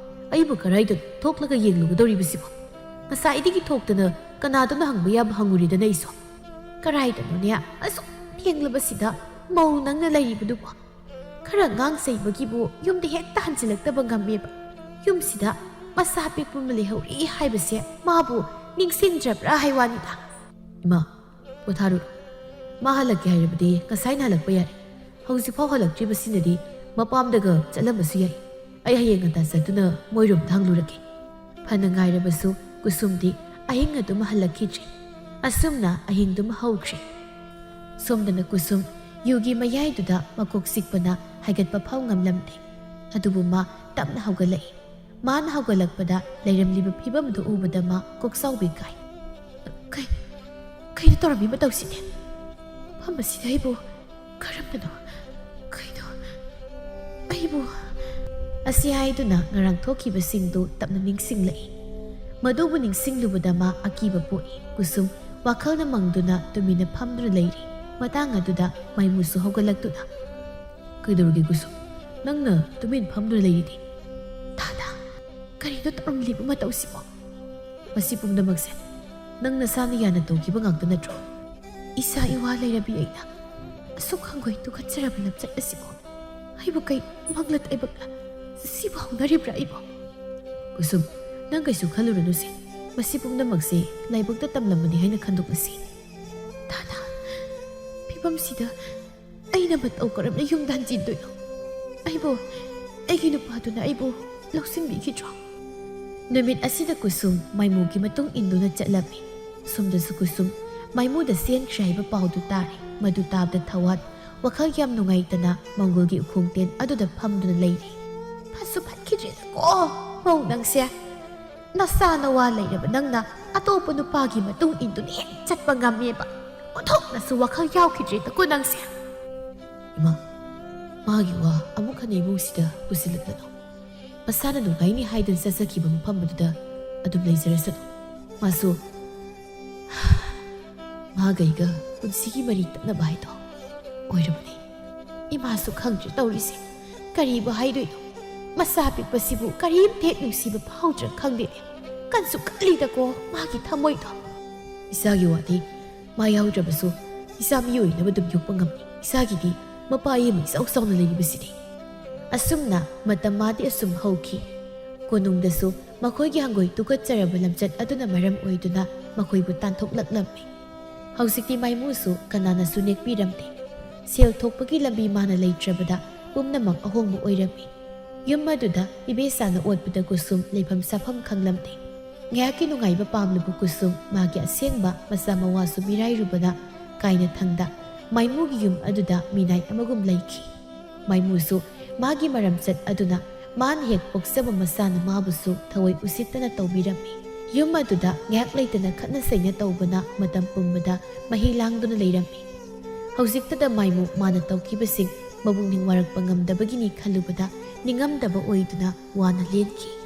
ꯑꯩꯕꯨ ꯀꯔꯥꯏꯗ ꯊꯣꯛꯂꯒ ꯌꯦꯡꯂꯨꯒꯗꯧꯔꯤꯕꯁꯤꯕꯣ? ꯉꯁꯥꯏꯗꯒꯤ ꯊꯣꯛꯇꯅ ꯀꯅꯥꯗꯅꯣ ꯍꯪꯕ ꯌꯥꯕ ꯍꯪꯉꯨꯔꯤꯗꯅ ꯑꯩꯁꯨ꯫ ꯀꯔꯥꯏꯗꯅꯣꯅꯦ ꯑꯁꯨꯛ ꯊꯦꯡꯂꯕꯁꯤꯗ ꯃꯧ ꯅꯪꯅ ꯂꯩꯔꯤꯕꯗꯨꯕꯣ? ꯈꯔ ꯉꯥꯡ ꯆꯩꯕꯒꯤꯕꯨ ꯌꯨꯝꯗ ꯍꯦꯛꯇ ꯍꯟꯖꯤꯜꯂꯛꯇꯕ ꯉꯝꯃꯦꯕ꯫ ꯌꯨꯝꯁꯤꯗ ꯃꯆꯥ ꯄꯤꯛꯄ ꯑꯃ ꯂꯩꯍꯧꯔꯤ ꯍꯥꯏꯕꯁꯦ ꯃꯥꯕꯨ ꯅꯤꯡꯁꯤꯡꯗ꯭ꯔꯕ꯭ꯔꯥ ꯍꯥꯏ ꯋꯥꯅꯤꯗ꯫ ꯏꯃꯥ, ꯄꯣꯊꯥꯔꯨꯔꯣ꯫ ꯃꯥ ꯍꯜꯂꯛꯀꯦ ꯍꯥꯏꯔꯕꯗꯤ ꯉꯁꯥꯏꯅ ꯍꯜꯂꯛꯄ ꯌꯥꯔꯦ꯫ ꯍꯧꯖꯤꯛꯐꯥꯎ ꯍꯜꯂꯛꯇ꯭ꯔꯤꯕꯁꯤꯅꯗꯤ ꯃꯄꯥꯝꯗꯒ ꯆꯠꯂꯝꯕꯁꯨ ꯌꯥꯏ꯫ ꯑꯩ ꯍꯌꯦꯡ ꯉꯟꯇꯥ ꯆꯠꯇꯨꯅ ꯃꯣꯏꯔꯣꯝꯗ ꯍꯪꯂꯨꯔꯒꯦ꯫ ꯐꯅ ꯉꯥꯏꯔꯕꯁꯨ ꯀꯨꯁꯨꯝꯗꯤ ꯑꯍꯤꯡ ꯑꯗꯨꯝ ꯍꯜꯂꯛꯈꯤꯗ꯭ꯔꯦ꯫ ꯑꯁꯨꯝꯅ ꯑꯍꯤꯡꯗꯨꯃ ꯍꯧꯈ꯭ꯔꯦ꯫ ꯁꯣꯝꯗꯅ ꯀꯨꯁꯨꯝ ꯌꯨꯒꯤ ꯃꯌꯥꯏꯗꯨꯗ ꯃꯀꯣꯛ ꯆꯤꯛꯄꯅ ꯍꯥꯏꯒꯠꯄ ꯐꯥꯎ ꯉꯝꯂꯝꯗꯦ꯫ ꯑꯗꯨꯕꯨ ꯃꯥ ꯇꯞꯅ ꯍꯧꯒꯠꯂꯛꯏ꯫ ꯃꯥꯅ ꯍꯧꯒꯠꯂꯛꯄꯗ ꯂꯩꯔꯝꯂꯤꯕ ꯐꯤꯕꯝꯗꯨ ꯎꯕꯗ ꯃꯥ ꯀꯣꯛꯆꯥꯎꯕꯤ ꯀꯥꯏ꯫ ꯀꯩ-, ꯀꯩꯅꯣ ꯇꯧꯔꯝꯃꯤ ꯃꯇꯧꯁꯤꯗꯤ? ꯐꯝꯕꯁꯤꯗ ꯑꯩꯕꯨ ꯀꯔꯝꯕꯅꯣ? ꯀꯩꯅꯣ? ꯑꯩꯕꯨ? ꯑꯁꯤ ꯍꯥꯏꯗꯨꯅ ꯉꯔꯥꯡ ꯊꯣꯛꯈꯤꯕꯁꯤꯡꯗꯨ ꯇꯞꯅ ꯅꯤꯡꯁꯤꯡꯂꯛꯏ꯫ ꯃꯗꯨꯕꯨ ꯅꯤꯡꯁꯤꯡꯂꯨꯕꯗ ꯃꯥ ꯑꯀꯤꯕ ꯄꯣꯛꯏ꯫ ꯀꯨꯁꯨꯝ ꯋꯥꯈꯜꯅ ꯃꯪꯗꯨꯅ ꯇꯨꯃꯤꯟꯅ ꯐꯝꯗꯨꯅ ꯂꯩꯔꯤ꯫ ꯃꯇꯥꯡ ꯑꯗꯨꯗ ꯃꯥꯏꯃꯨꯁꯨ ꯍꯧꯒꯠꯂꯛꯇꯨꯅ, "ꯀꯩꯗꯧꯔꯒꯦ ꯀꯨꯁꯨꯝ? ꯅꯪꯅ ꯇꯨꯃꯤꯟ ꯐꯝꯗꯨꯅ ꯂꯩꯔꯤꯗꯤ?" "ꯗꯥꯗꯥ, ꯀꯔꯤꯅꯣ ꯇꯧꯔꯝꯂꯤꯕ ꯃꯇꯧꯁꯤꯕꯣ?" "ꯃꯁꯤ ꯄꯨꯝꯅꯃꯛꯁꯦ ꯅꯪ ꯅꯁꯥꯅ ꯌꯥꯅ ꯇꯧꯈꯤꯕ ꯉꯥꯛꯇ ꯅꯠꯇ꯭ꯔꯣ?" "ꯏꯁꯥ ꯏꯋꯥ ꯂꯩꯔꯕꯤ ꯑꯩꯅ ꯑꯁꯨꯛ ꯍꯪꯒꯣꯏ ꯇꯨꯀꯠꯆꯔꯕ ꯂꯝꯆꯠ ꯑꯁꯤꯕꯨ? ꯑꯩꯕꯨ ꯀꯩ ꯃꯪꯂ ꯇꯥꯏꯕꯛꯂ? ꯁꯤꯕꯨ ꯍꯧꯅꯔꯤꯕ꯭ꯔꯥ ꯑꯩꯕꯨ?" "ꯀꯨꯁꯨꯝ, ꯅꯪ ꯀꯩꯁꯨ ꯈꯜꯂꯨꯔꯅꯨꯁꯦ꯫ ꯃꯁꯤ ꯄꯨꯝꯅꯃꯛꯁꯦ ꯂꯥꯏꯕꯛꯇ ꯇꯝꯂꯝꯕꯅꯤ ꯍꯥꯏꯅ ꯈꯟꯗꯣꯛꯂꯁꯤ꯫" "ꯗꯥꯗꯥ, ꯐꯤꯕꯝꯁꯤꯗ ꯑꯩꯅ ꯃꯇꯧ ꯀꯔꯝꯅ ꯌꯨꯝꯗ ꯍꯟꯖꯤꯟꯗꯣꯏꯅꯣ? ꯑꯩꯕꯨ, ꯑꯩꯒꯤ ꯅꯨꯄꯥꯗꯨꯅ ꯑꯩꯕꯨ ꯂꯧꯁꯤꯟꯕꯤꯈꯤꯗ꯭ꯔꯣ?" ꯅꯨꯃꯤꯠ ꯑꯁꯤꯗ ꯀꯨꯁꯨꯝ ꯃꯥꯏꯃꯨꯒꯤ ꯃꯇꯨꯡ ꯏꯟꯗꯨꯅ ꯆꯠꯂꯝꯃꯤ꯫ ꯁꯣꯝꯗꯁꯨ ꯀꯨꯁꯨꯝ ꯃꯥꯏꯃꯨꯗ ꯆꯦꯟꯈ꯭ꯔꯦ ꯍꯥꯏꯕ ꯄꯥꯎꯗꯨ ꯇꯥꯔꯦ꯫ ꯃꯗꯨ ꯇꯥꯕꯗ ꯊꯋꯥꯟ ꯋꯥꯈꯜ ꯌꯥꯝ ꯅꯨꯡꯉꯥꯏꯇꯅ ꯃꯪꯒꯣꯜꯒꯤ ꯎꯈꯣꯡꯇꯦꯟ ꯑꯗꯨꯗ ꯐꯝꯗꯨꯅ ꯂꯩꯔꯤ꯫ "ꯐꯠꯁꯨ ꯐꯠꯈꯤꯗ꯭ꯔꯦꯗꯀꯣ ꯃꯧ ꯅꯪꯁꯦ꯫ ꯅꯆꯥ ꯅꯋꯥ ꯂꯩꯔꯕ ꯅꯪꯅ ꯑꯇꯣꯞꯄ ꯅꯨꯄꯥꯒꯤ ꯃꯇꯨꯡ ꯏꯟꯗꯨꯅ ꯍꯦꯛ ꯆꯠꯄ ꯉꯝꯃꯦꯕ꯫ ꯑꯣꯟꯊꯣꯛꯅꯁꯨ ꯋꯥꯈꯜ ꯌꯥꯎꯈꯤꯗ꯭ꯔꯦꯗꯀꯣ ꯅꯪꯁꯦ꯫" "ꯏꯃꯥ, ꯃꯥꯒꯤ ꯋꯥ ꯑꯃꯨꯛ ꯍꯟꯅ ꯏꯃꯨꯡꯁꯤꯗ ꯄꯨꯁꯤꯜꯂꯛꯂꯅꯨ꯫ ꯃꯁꯥꯅ ꯅꯨꯡꯉꯥꯏꯅꯤ ꯍꯥꯏꯗꯨꯅ ꯆꯠꯆꯈꯤꯕ ꯃꯐꯝ ꯑꯗꯨꯗ ꯑꯗꯨꯝ ꯂꯩꯖꯔꯁꯅꯨ꯫ ꯃꯥꯁꯨ ꯃꯥꯒ ꯑꯩꯒ ꯄꯨꯟꯁꯤꯒꯤ ꯃꯔꯤ ꯇꯠꯅꯕ ꯍꯥꯏꯗꯣ ꯑꯣꯏꯔꯕꯅꯤ꯫" ꯏꯃꯥꯁꯨ ꯈꯪꯗ꯭ꯔꯦ ꯇꯧꯔꯤꯁꯦ꯫ ꯀꯔꯤꯕꯨ ꯍꯥꯏꯗꯣꯏꯅꯣ? ꯃꯆꯥ ꯄꯤꯛꯄꯁꯤꯕꯨ ꯀꯔꯤꯝꯇ ꯍꯦꯛ ꯅꯨꯡꯁꯤꯕ ꯐꯥꯎꯗ꯭ꯔꯥ ꯈꯪꯗꯦꯅꯦ꯫ ꯀꯟꯁꯨ ꯀꯜꯂꯤꯗꯀꯣ ꯃꯥꯒꯤ ꯊꯃꯣꯏꯗꯣ꯫ ꯏꯆꯥꯒꯤ ꯋꯥꯗꯤ ꯃꯥ ꯌꯥꯎꯗ꯭ꯔꯕꯁꯨ ꯏꯆꯥ ꯃꯤꯑꯣꯏꯅꯕ ꯑꯗꯨꯝ ꯌꯣꯛꯄ ꯉꯝꯃꯤ꯫ ꯏꯆꯥꯒꯤꯗꯤ ꯃꯄꯥ ꯑꯃ ꯏꯆꯥꯎ ꯆꯥꯎꯅ ꯂꯩꯔꯤꯕꯁꯤꯗꯤ꯫ ꯑꯁꯨꯝꯅ ꯃꯇꯝ ꯃꯥꯗꯤ ꯑꯁꯨꯝ ꯍꯧꯈꯤ꯫ ꯀꯣꯅꯨꯡꯗꯁꯨ ꯃꯈꯣꯏꯒꯤ ꯍꯪꯒꯣꯏ ꯇꯨꯀꯠꯆꯔꯕ ꯂꯝꯆꯠ ꯑꯗꯨꯅ ꯃꯔꯝ ꯑꯣꯏꯗꯨꯅ ꯃꯈꯣꯏꯕꯨ ꯇꯥꯟꯊꯣꯛꯂꯛꯂꯝꯃꯤ꯫ ꯍꯧꯖꯤꯛꯇꯤ ꯃꯥꯏꯃꯨꯁꯨ ꯀꯅꯥꯅꯁꯨ ꯅꯦꯛꯄꯤꯔꯝꯗꯦ꯫ ꯁꯦꯜ ꯊꯣꯛꯄꯒꯤ ꯂꯝꯕꯤ ꯃꯥꯅ ꯂꯩꯇ꯭ꯔꯕꯗ ꯄꯨꯝꯅꯃꯛ ꯑꯍꯣꯡꯕ ꯑꯣꯏꯔꯝꯃꯤ꯫ ꯌꯨꯝ ꯑꯗꯨꯗ ꯏꯕꯦꯆꯥꯅ ꯑꯣꯠꯄꯗ ꯀꯨꯁꯨꯝ ꯂꯩꯐꯝ ꯆꯥꯐꯝ ꯈꯪꯂꯝꯗꯦ꯫ ꯉꯥꯏꯍꯥꯛꯀꯤ ꯅꯨꯡꯉꯥꯏꯕ ꯄꯥꯝꯂꯨꯕ ꯀꯨꯁꯨꯝ ꯃꯥꯒꯤ ꯑꯁꯦꯡꯕ ꯃꯆꯥ ꯃꯋꯥꯁꯨ ꯃꯤꯔꯥꯏꯔꯨꯕꯅ ꯀꯥꯏꯅꯊꯪꯗ ꯃꯥꯏꯃꯨꯒꯤ ꯌꯨꯝ ꯑꯗꯨꯗ ꯃꯤꯅꯥꯏ ꯑꯃꯒꯨꯝ ꯂꯩꯈꯤ꯫ ꯃꯥꯏꯃꯨꯁꯨ ꯃꯥꯒꯤ ꯃꯔꯝꯆꯠ ꯑꯗꯨꯅ ꯃꯥꯅ ꯍꯦꯛ ꯄꯣꯛꯆꯕ ꯃꯆꯥꯅ ꯃꯥꯕꯨꯁꯨ ꯊꯑꯣꯏ ꯎꯁꯤꯠꯇꯅ ꯇꯧꯕꯤꯔꯝꯃꯤ꯫ ꯌꯨꯝ ꯑꯗꯨꯗ ꯉꯥꯏꯍꯥꯛ ꯂꯩꯇꯅ ꯈꯠꯅ ꯆꯩꯅ ꯇꯧꯕꯅ ꯃꯇꯝ ꯄꯨꯝꯕꯗ ꯃꯍꯤ ꯂꯥꯡꯗꯨꯅ ꯂꯩꯔꯝꯃꯤ꯫ ꯍꯧꯖꯤꯛꯇꯗ ꯃꯥꯏꯃꯨ ꯃꯥꯅ ꯇꯧꯈꯤꯕꯁꯤꯡ ꯃꯕꯨꯛꯅꯤꯡ ꯋꯥꯔꯛꯄ ꯉꯝꯗꯕꯒꯤꯅꯤ ꯈꯜꯂꯨꯕꯗ ꯅꯤꯡꯉꯝꯗꯕ ꯑꯣꯏꯗꯨꯅ ꯋꯥꯅ ꯂꯦꯟꯈꯤ꯫